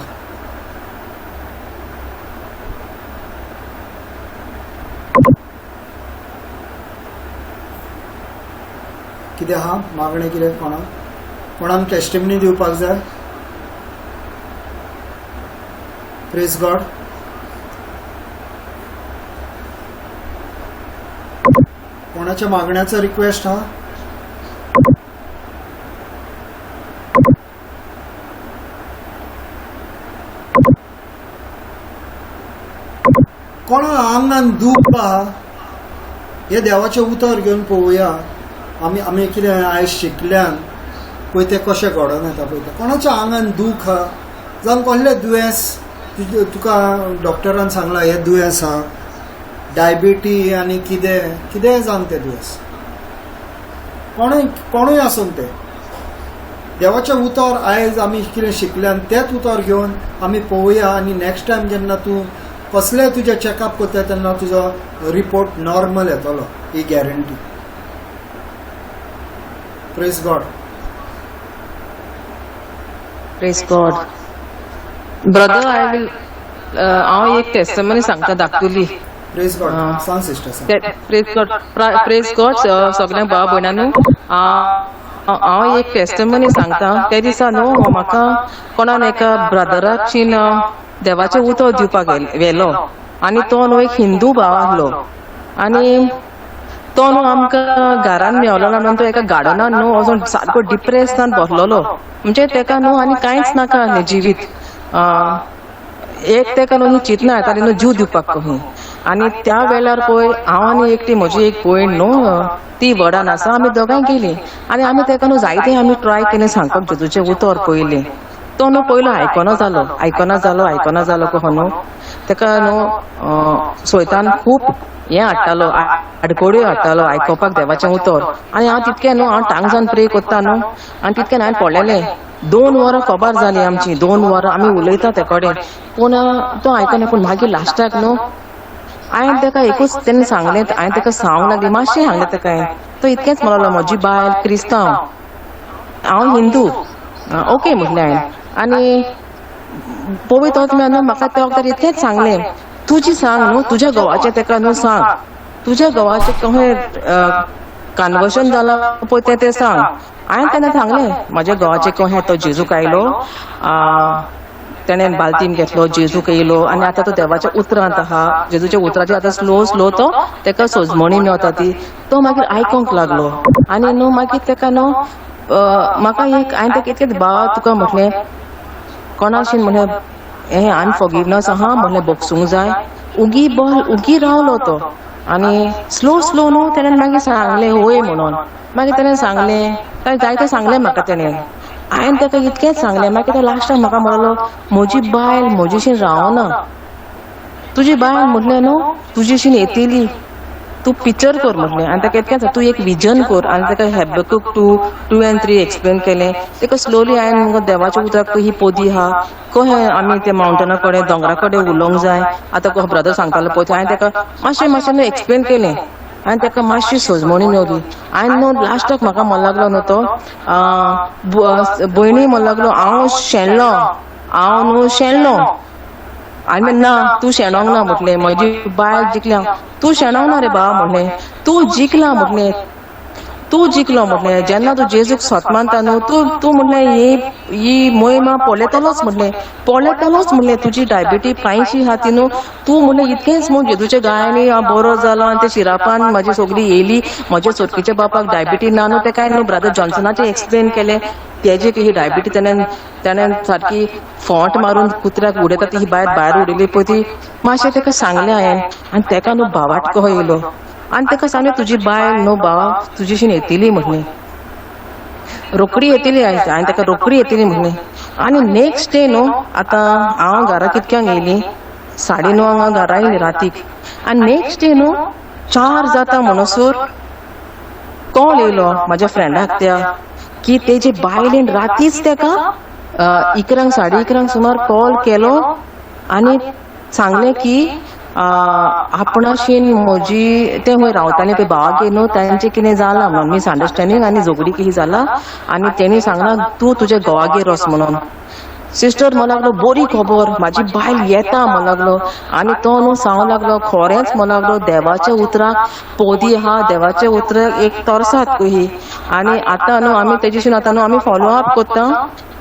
कितें आहा मागणें? कितें कोणाक कोणाक टेस्टिमनी दिवपाक जाय? Praise God. कोणाच्या मागण्याचो रिक्वेस्ट हा? कोणा आंगान दूख आहा हे देवाचें उतर घेवन पळोवया. आमी आमी कितें आयज शिकल्यान पळय तें कशें घडोवन येता पळय तें. कोणाच्या आंगान दूख आहा, जावं कसलें दुयेंस तुका डॉक्टरान सांगलां हें दुयेंस आहा, डायबिटी आनी कितें कितेंय जावन तें दुयेंस, कोणूय कोणूय आसून तें देवाचें उतर आयज आमी कितें शिकल्यान तेंच उतर घेवन आमी पळोवया. आनी नेक्स्ट टायम जेन्ना तूं कसलें तुजें चॅकअप करता तेन्ना तुजो रिपोर्ट नॉर्मल येतलो, ही guarantee. Praise God. Praise God. Brother, I will हांव एक टेस्टमनी सांगता धाकटुली. Praise God. सांग सिस्टर, सांग. Praise God. Praise God सगळ्यांक भाव भयणांनो. हांव एक टेस्टमनी सांगता. त्या दिसा न्हू म्हाका कोणान एका ब्रदराक शीन देवाचें उतर दिवपाक व्हेलो आनी तो न्हू एक हिंदू भाव आसलो आनी तो न्हू आमकां घरान मेवलो ना म्हणून तो एका गार्डनान न्हू वचोन सारको डिप्रेसान बसलेलो. म्हणजे तेका न्हू आनी कांयच नाका आसलें जिवीत. एक तेका न्हू चिंतना येताली न्हू जीव दिवपाक कही. आनी त्या वेळार पळय हांव आनी एकटी म्हजी एक भयण न्हू ती वडान आसा, आमी दोगांय गेलीं आनी आमी तेका न्हू जायते आमी ट्राय केलें सांगपाक जेजूचें उतर. पयलें तो न्हू पयलो आयकना जालो, आयकना जालो, आयकना जालो कहो न्हू तेका न्हू सोयतान खूब हें हाडटालो, आडकोड्यो हाडटालो आयकोपाक देवाचें उतर. आनी हांव तितकें न्हू हांव टांगजान प्रे करता न्हू आनी तितकें हांवें पळयलें 2 वरां खबर जाली आमची, 2 वरां आमी उलयता ते कडेन, पूण तो आयकना. पूण मागीर लास्टाक न्हू हांवें तेका एकूच तेन्ना सांगलें, हांवें तेका सांगूंक लागलें, मातशें सांगलें तेका हांवें. तो इतकेंच म्हणलो, म्हजी बायल क्रिस्तांव, हांव हिंदू, ओके म्हटलें हांवें. आनी पवित्र आत्म्यान न्हू म्हाका त्या वखदार इतकेंच सांगलें, तुजी सांग न्हू तुज्या घोवाचें तेका न्हू सांग, तुज्या घोवाचें कहें कन्वर्शन जालां पळय तें तें सांग. हांवें तेन्ना सांगलें म्हज्या घोवाचें कहें तो जेजूक आयलो, तेणें बालतीम घेतलो, जेजूक येयलो आनी आतां तो देवाच्या उतरांत आहा. जेजूच्या उतराचेर आतां स्लो स्लो तो तेका सोजमणी मेवता ती. तो मागीर आयकोंक लागलो आनी न्हू मागीर तेका न्हू म्हाका एक हांवें तेका इतकेंच बा तुका म्हटलें कोणाशीन म्हणलें हें अनफॉर्गिवनस आहा म्हणलें बोगसूंक जाय. उगी बॉल उगी रावलो तो आनी स्लो स्लो न्हू तेणें मागीर सांगलें होय म्हणून. मागीर तेणें सांगलें, ताणें जायतें सांगलें म्हाका तेणें. हांवें ताका इतकेंच सांगलें. मागीर तो लास्टाक म्हाका म्हणलो, म्हजी बायल म्हजेशीन रावना, तुजी बायल म्हटलें न्हू तुजेशीन येतली. तूं पिक्चर कर म्हटलें आनी ताका इतकेंच तूं एक विजन कर आनी ताका Habakkuk 2, 2 and 3 explain केलें. ताका स्लोली हांवें मुगो देवाच्या उतराक ही पोदी आहा कशें आमी त्या मावंटना कडेन दोंगरा कडेन उलोवंक जाय. आतां कसो ब्रदर सांगतालो पळय हांवें ताका मातशें मातशें न्हू एक्सप्लेन केलें आनी ताका मातशी सजमणी मेवली. आनी न्हू लास्टाक म्हाका म्हणूंक लागलो न्हू तो भयणी म्हणूंक लागलो हांव शेणलो, हांव न्हू शेणलो. आनी ना तूं शेणोंक ना म्हटलें, म्हजी बायल जिखल्या, तूं शेणोंक ना रे बा म्हटलें, तूं जिखला म्हटलें, तूं जिखलो म्हटलें. जेन्ना तूं जेजूक सत मानता न्हू तूं तूं म्हटलें ही ही मोहिमा पळयतलोच म्हटलें, पळयतलोच म्हटलें. तुजी डायबिटी कांयशी आहा ती न्हू तूं म्हटलें इतकेंच म्हूण जेजूच्या गायांनी हांव बरो जालो आनी ते शिरापान म्हाजी सगळी येयली. म्हज्या सोरकीच्या बापाक डायबिटी ना न्हू तेका न्हू ब्रदर जॉन्सनाचें एक्सप्लेन केलें. तेजे ही डायबिटी तेणें तेणें सारकी फोंट मारून कुत्र्याक उडयता ती भायर भायर उडयली पळय ती मातशें तेका सांगलें हांवें आनी तेका न्हू भावाट कहो येयलो आनी तेका सांगलें तुजी बायल न्हू भावा तुजेशीन येतली म्हटलें, रोकडी येतली आयज. हांवें तेका रोकडी येतली म्हटलें. आनी नेक्स्ट डे न्हू आतां हांव घरा कितक्यांक येयली 9:30 हांव घरा येयली रातीक. आनी नेक्स्ट डे न्हू 4 जाता म्हणसर कॉल येयलो म्हाज्या फ्रेंडाक त्या की तेजे बायलेन रातीच तेका 11 11:30 सुमार कॉल केलो आनी सांगलें की आपणाशीन म्हजी ते खंय रावताले पळय भावागेर न्हू तांचें कितें जालां म्हणून मिसअंडरस्टँडींग आनी झगडी कितें जालां आनी तेणी सांगलां तूं तुज्या घोवागेर वच म्हणून. सिस्टर म्हणूंक लागलो बरी खबर म्हाजी बायल येता म्हणूंक लागलो. आनी तो न्हू सांगूंक लागलो खरेंच म्हणूंक लागलो देवाच्या उतराक पोदी आहा, देवाच्या उतराक एक तरसाद कही. आनी आतां न्हू आमी तेजेशीन आतां न्हू आमी फॉलो अप कोत्ता,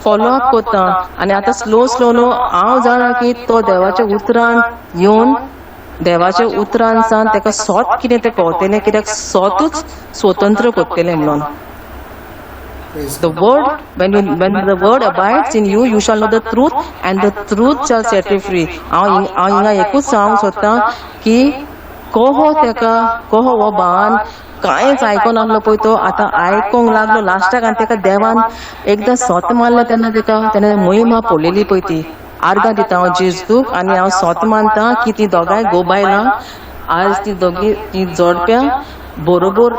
फॉलो अप कोत्ता. आनी आतां स्लो स्लो न्हू हांव जाणा की तो देवाच्या उतरान येवन देवाच्या उतरान सान तेका सोत कितें तें कळटलें, कित्याक सोतूच स्वतंत्र कोत्तलें म्हणून. The word, when the word abides in you, you shall know the truth, and the truth shall set you free. हांव हिंगा एकूच सांगूंक सोदतां की कोहो तेका कोहो हो बान कांयच आयकोनासलो पळय तो आतां आयकोंक लागलो लास्टाक. आनी तेका देवान एकदां सोत मारलें तेन्ना तेका तेणें मोहिमा पळयली पळय ती. आर्गां दिता हांव जेजूक आनी हांव सोत मानता की ती दोगांय गोबायलां आज ती दोगी ती जोडप्यां बरोबर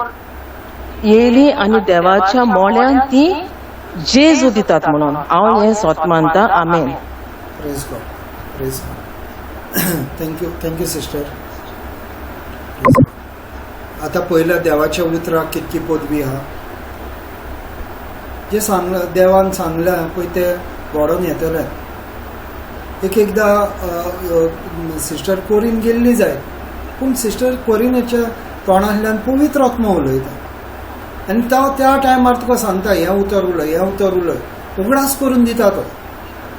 येयली आनी देवाच्या मोळ्यान ती जेजू दितात म्हणून हांव हें सोत मानता. आमेन. Praise God, praise God. Thank you, thank you sister. आतां पयल्या देवाच्या उतराक कितकी पदवी आहा जे सांगलां देवान सांगलां पळय तें घडोवन येतलें. एक एकदां सिस्टर कोरीन गेल्ली जाय पूण सिस्टर कोरिनाच्या तोंडांतल्यान पवित्र आत्मा उलयता आनी तो त्या टायमार तुका सांगता हें उतर उलय, हें उतर उलय, उगडास करून दिता तो.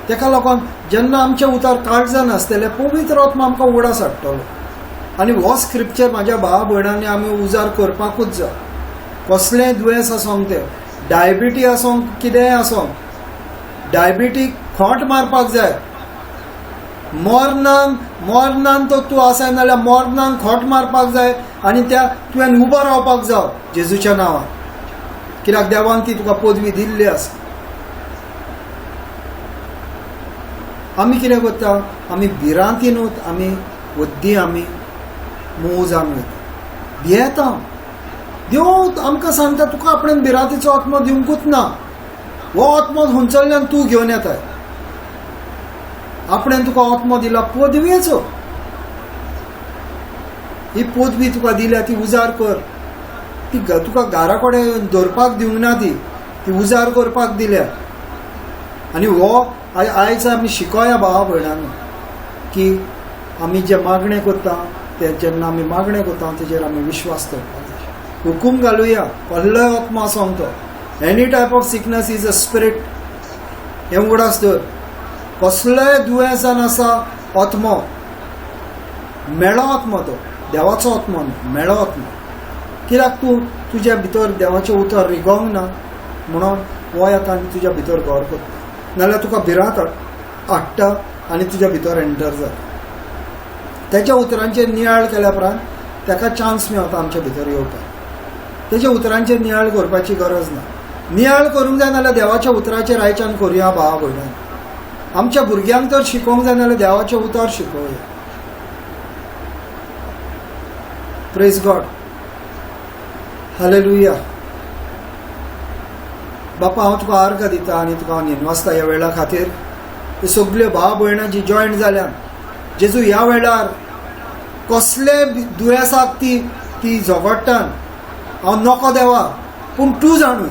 तेका लागून जेन्ना आमचें उतर काळजान आसतलें पवित्र आत्मा आमकां उगडास हाडटलो. आनी हो स्क्रिप्चर म्हाज्या भावा भयणांनी आमी उजार करपाकूच जाय. कसलेंय दुयेंस आसोंक तें डायबिटी आसोंक कितेंय आसोंक डायबिटीक खोंट मारपाक जाय. मरणान मरणान तो तूं आसाय नाल्यार मरणान खोंट मारपाक जाय आनी त्या तुवें उबो रावपाक जाव जेजूच्या नांवान, कित्याक देवान ती तुका पदवी दिल्ली आसा. आमी कितें करता, आमी भिरांतीनूच आमी वद्दी आमी मोव जावन वयता, भियेता. देव आमकां सांगता तुका आपणें भिरांतीचो आत्मो दिवंकूच ना, हो आत्मो हुंचल्ल्यान तूं घेवन येताय. आपणें तुका आत्मो दिला पदवेचो, ही पदवी तुका दिल्या ती उजार कर. ती तुका घरा कडेन दवरपाक दिवंक ना, ती ती उजार करपाक दिल्या. आनी हो आयज आमी शिकोया भावा भयणांनो की आमी जे मागणें करता ते जेन्ना आमी मागणें करता तेजेर आमी विश्वास दवरपाक जाय. हुकूम घालुया कसलोय आत्मो आसोंक तो, any type of sickness is a spirit, हें उगडास दवर. कसलोय दुयेंसान आसा आत्मो, मेळो आत्मो, तो देवाचो आत्मो न्हू, मेळो आत्मो. कित्याक तूं तुज्या भितर देवाचें उतर रिगोवंक ना म्हणून हो येता आनी तुज्या भितर घर करता, नाल्यार तुका भिरांत हाडटा आनी तुज्या भितर एंटर जाता. तेच्या उतरांचेर नियाळ केल्या उपरांत ताका चान्स मेळटा आमच्या भितर येवपाक. तेच्या उतरांचेर नियाळ करपाची गरज ना. नियाळ करूंक जाय नाल्यार देवाच्या उतराचेर आयच्यान करुया भावा भयणान. आमच्या भुरग्यांक तर शिकोवंक जाय नाल्यार देवाचें उतर शिकोवया. Praise God, hallelujah. बापा, हांव तुका आर्गां दिता आनी तुका हांव निनवासता ह्या वेळा खातीर. ही सगल्यो भाव भयणां जी जॉयन जाल्यान जेजू, ह्या वेळार कसले दुयेंसाक ती ती झगडटान हांव नको देवा, पूण तूं जाणूय.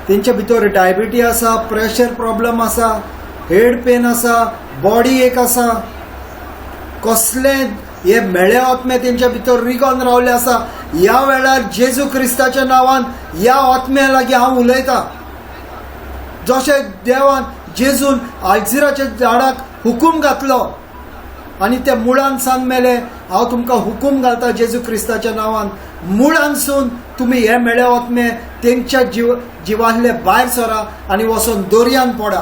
तेंच्या भितर डायबिटी आसा, प्रेशर प्रॉब्लम आसा, हेड पेन आसा, बॉडी एक आसा, कसले हे म्हेळे आत्मे तेंच्या भितर रिगोन रावले आसा. ह्या वेळार जेजू क्रिस्ताच्या नांवान ह्या आत्म्या लागीं हांव उलयतां. जशें देवान जेजून आलझिराच्या झाडाक हुकूम घातलो आनी ते मुळान सान मेले, हांव तुमकां हुकूम घालता जेजू क्रिस्ताच्या नांवान, मुळानसून तुमी हे म्हेळे आत्मे तेंच्या जिवांतले भायर सरा आनी वचोन दर्यान पडा.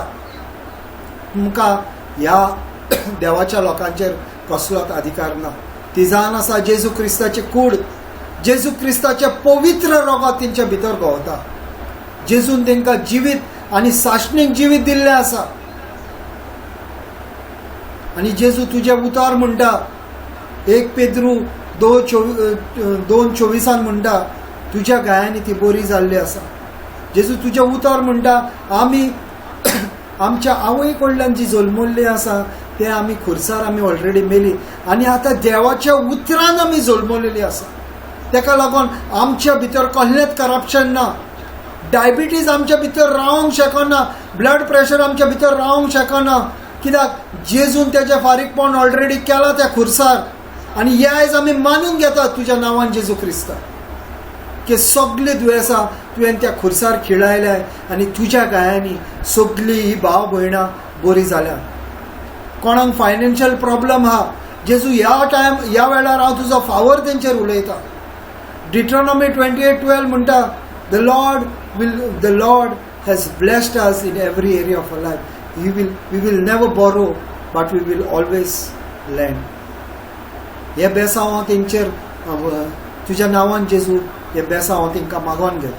तुमकां ह्या देवाच्या लोकांचेर कसलोच अधिकार ना. ती जाण आसा जेजू क्रिस्ताचे कूड, जेजू क्रिस्ताचे पवित्र रगत तेंच्या भितर घोवता. जेजून तेंकां जिवीत आनी साशणीक जिवीत दिल्लें आसा. आनी जेजू तुजें उतर म्हणटा, 1 पेद्रू 2:24 म्हणटा, तुज्या गायांनी ती बरी जाल्ली आसा. जेजू तुजें उतर म्हणटा, आमी आमच्या आवय कडल्यान जी जल्मल्ली आसा ते आमी खुर्सार आमी ऑलरेडी मेली आनी आतां देवाच्या उतरान आमी जल्मलेली आसा. तेका लागून आमच्या भितर कसलेंच करप्शन ना, डायबिटीज आमच्या भितर रावंक शकना, ब्लड प्रेशर आमच्या भितर रावंक शकना. कित्याक जेजून तेजें फारीकपण ऑलरेडी केलां त्या खुर्सार. आनी हे आयज आमी मानून घेतात तुज्या नांवान जेजू क्रिस्ता की सगळीं दुयेंसां तुवें त्या खुर्सार खिळायल्या आनी तुज्या गायांनी सगळीं ही भाव भयणां बरी जाल्या. कोणाक फायनान्शियल प्रॉब्लम आहा, जेजू ह्या टायम ह्या वेळार हांव तुजो फावर तेंचेर उलयता. डिट्रोनॉमी 28:12 म्हणटा, the Lord has blessed us in every area of our life. We will never borrow but we will always lend. हे बेसांव हांव तेंचेर तुज्या नांवान जेजू हे बेसांव हांव तेंकां मागोन घेता,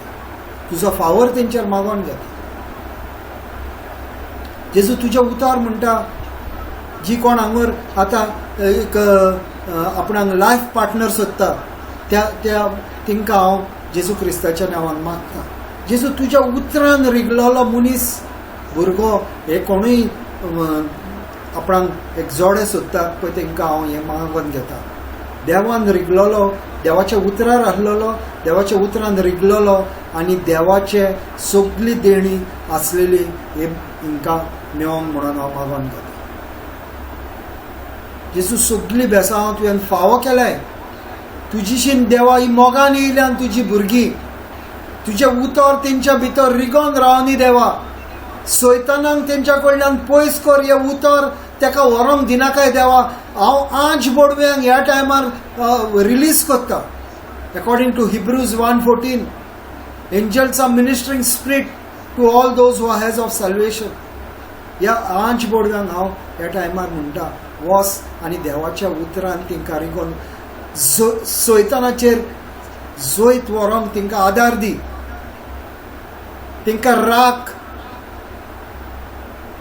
तुजो फावर तेंचेर मागोन घेता. जेजू तुजें उतर म्हणटा, जी कोण हांगर आतां एक आपणाक लायफ पार्टनर सोदता त्या त्या तेंकां हांव जेजू क्रिस्ताच्या नांवान मागता. जेजू तुज्या उतरान रिगलेलो मनीस भुरगो हे कोणूय आपणाक एक जोडे सोदतात पळय, तेंकां हांव हें मागोन घेता. देवान रिगलेलो, देवाच्या उतरार आसलेलो, देवाच्या उतरान रिगलेलो आनी देवाचे सगळी देणी आसलेली हे हिंकां मेळोंक म्हणून हांव मागोन घेता. जेजू सगळी बेसांव तुवें फावो केलाय. तुजीशीन देवा ही मोगान येयल्यान तुजी भुरगीं तुजें उतर तेंच्या भितर रिगोन रावनी देवा. सैतानाक तेंच्या कडल्यान पयस कर, हें उतर तेका व्हरोंक दिनाकाय देवा. हांव आंज बोडव्यांक ह्या टायमार रिलीज करता. According to Hebrews 1:14, angels are ministering spirit to all those who has of salvation. ह्या आंज बोडव्यांक हांव ह्या टायमार म्हणटा, वस आनी देवाच्या उतरान तेंकां रिगोन सैतानाचेर जैत व्हरोंक तेंकां आदार दी, तेंकां राख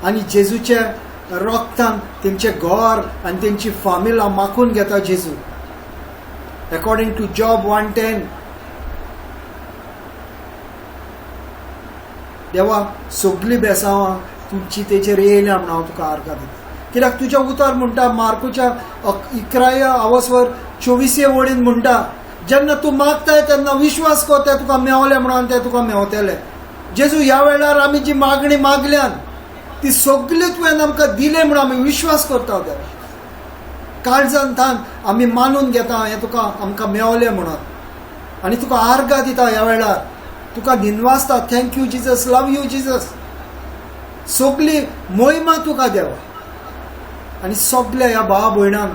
आनी जेजूच्या रक्तान तेंचें घर आनी तेंची फामिला माखून घेता जेजू. According to Job 1:10, देवा सगळीं बेसांवां तुमची तेचेर येयल्या म्हूण हांव तुका आर्गां दिता. कित्याक तुजें उतर म्हणटा, मार्कूच्या 11 आवसवर 24 वळीन म्हणटा, जेन्ना तूं मागताय तेन्ना विश्वास कर ते तुका मेवले म्हणून ते तुका मेवतले. जेजू ह्या वेळार आमी जी मागणी मागल्यान ती सगळी तुवें आमकां दिले म्हणून आमी विश्वास करता देवा. काळजान थान आमी मानून घेता हें तुका आमकां मेवलें म्हणून आनी तुका आर्गां दिता ह्या वेळार, तुका निनवासता. Thank you Jesus, love you Jesus. सगळी मोहिमा तुका देवा. आनी सगल्या ह्या भाव भयणांक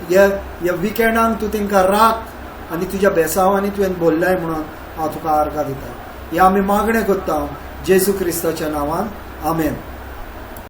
ह्या ह्या विकेंडांक तूं तेंकां राख आनी तुज्या बेसांवांनी तुवें बोल्लाय म्हणून हांव तुका आर्गां दिता. ह्या आमी मागणें करता जेजू क्रिस्ताच्या नांवान, आमेन.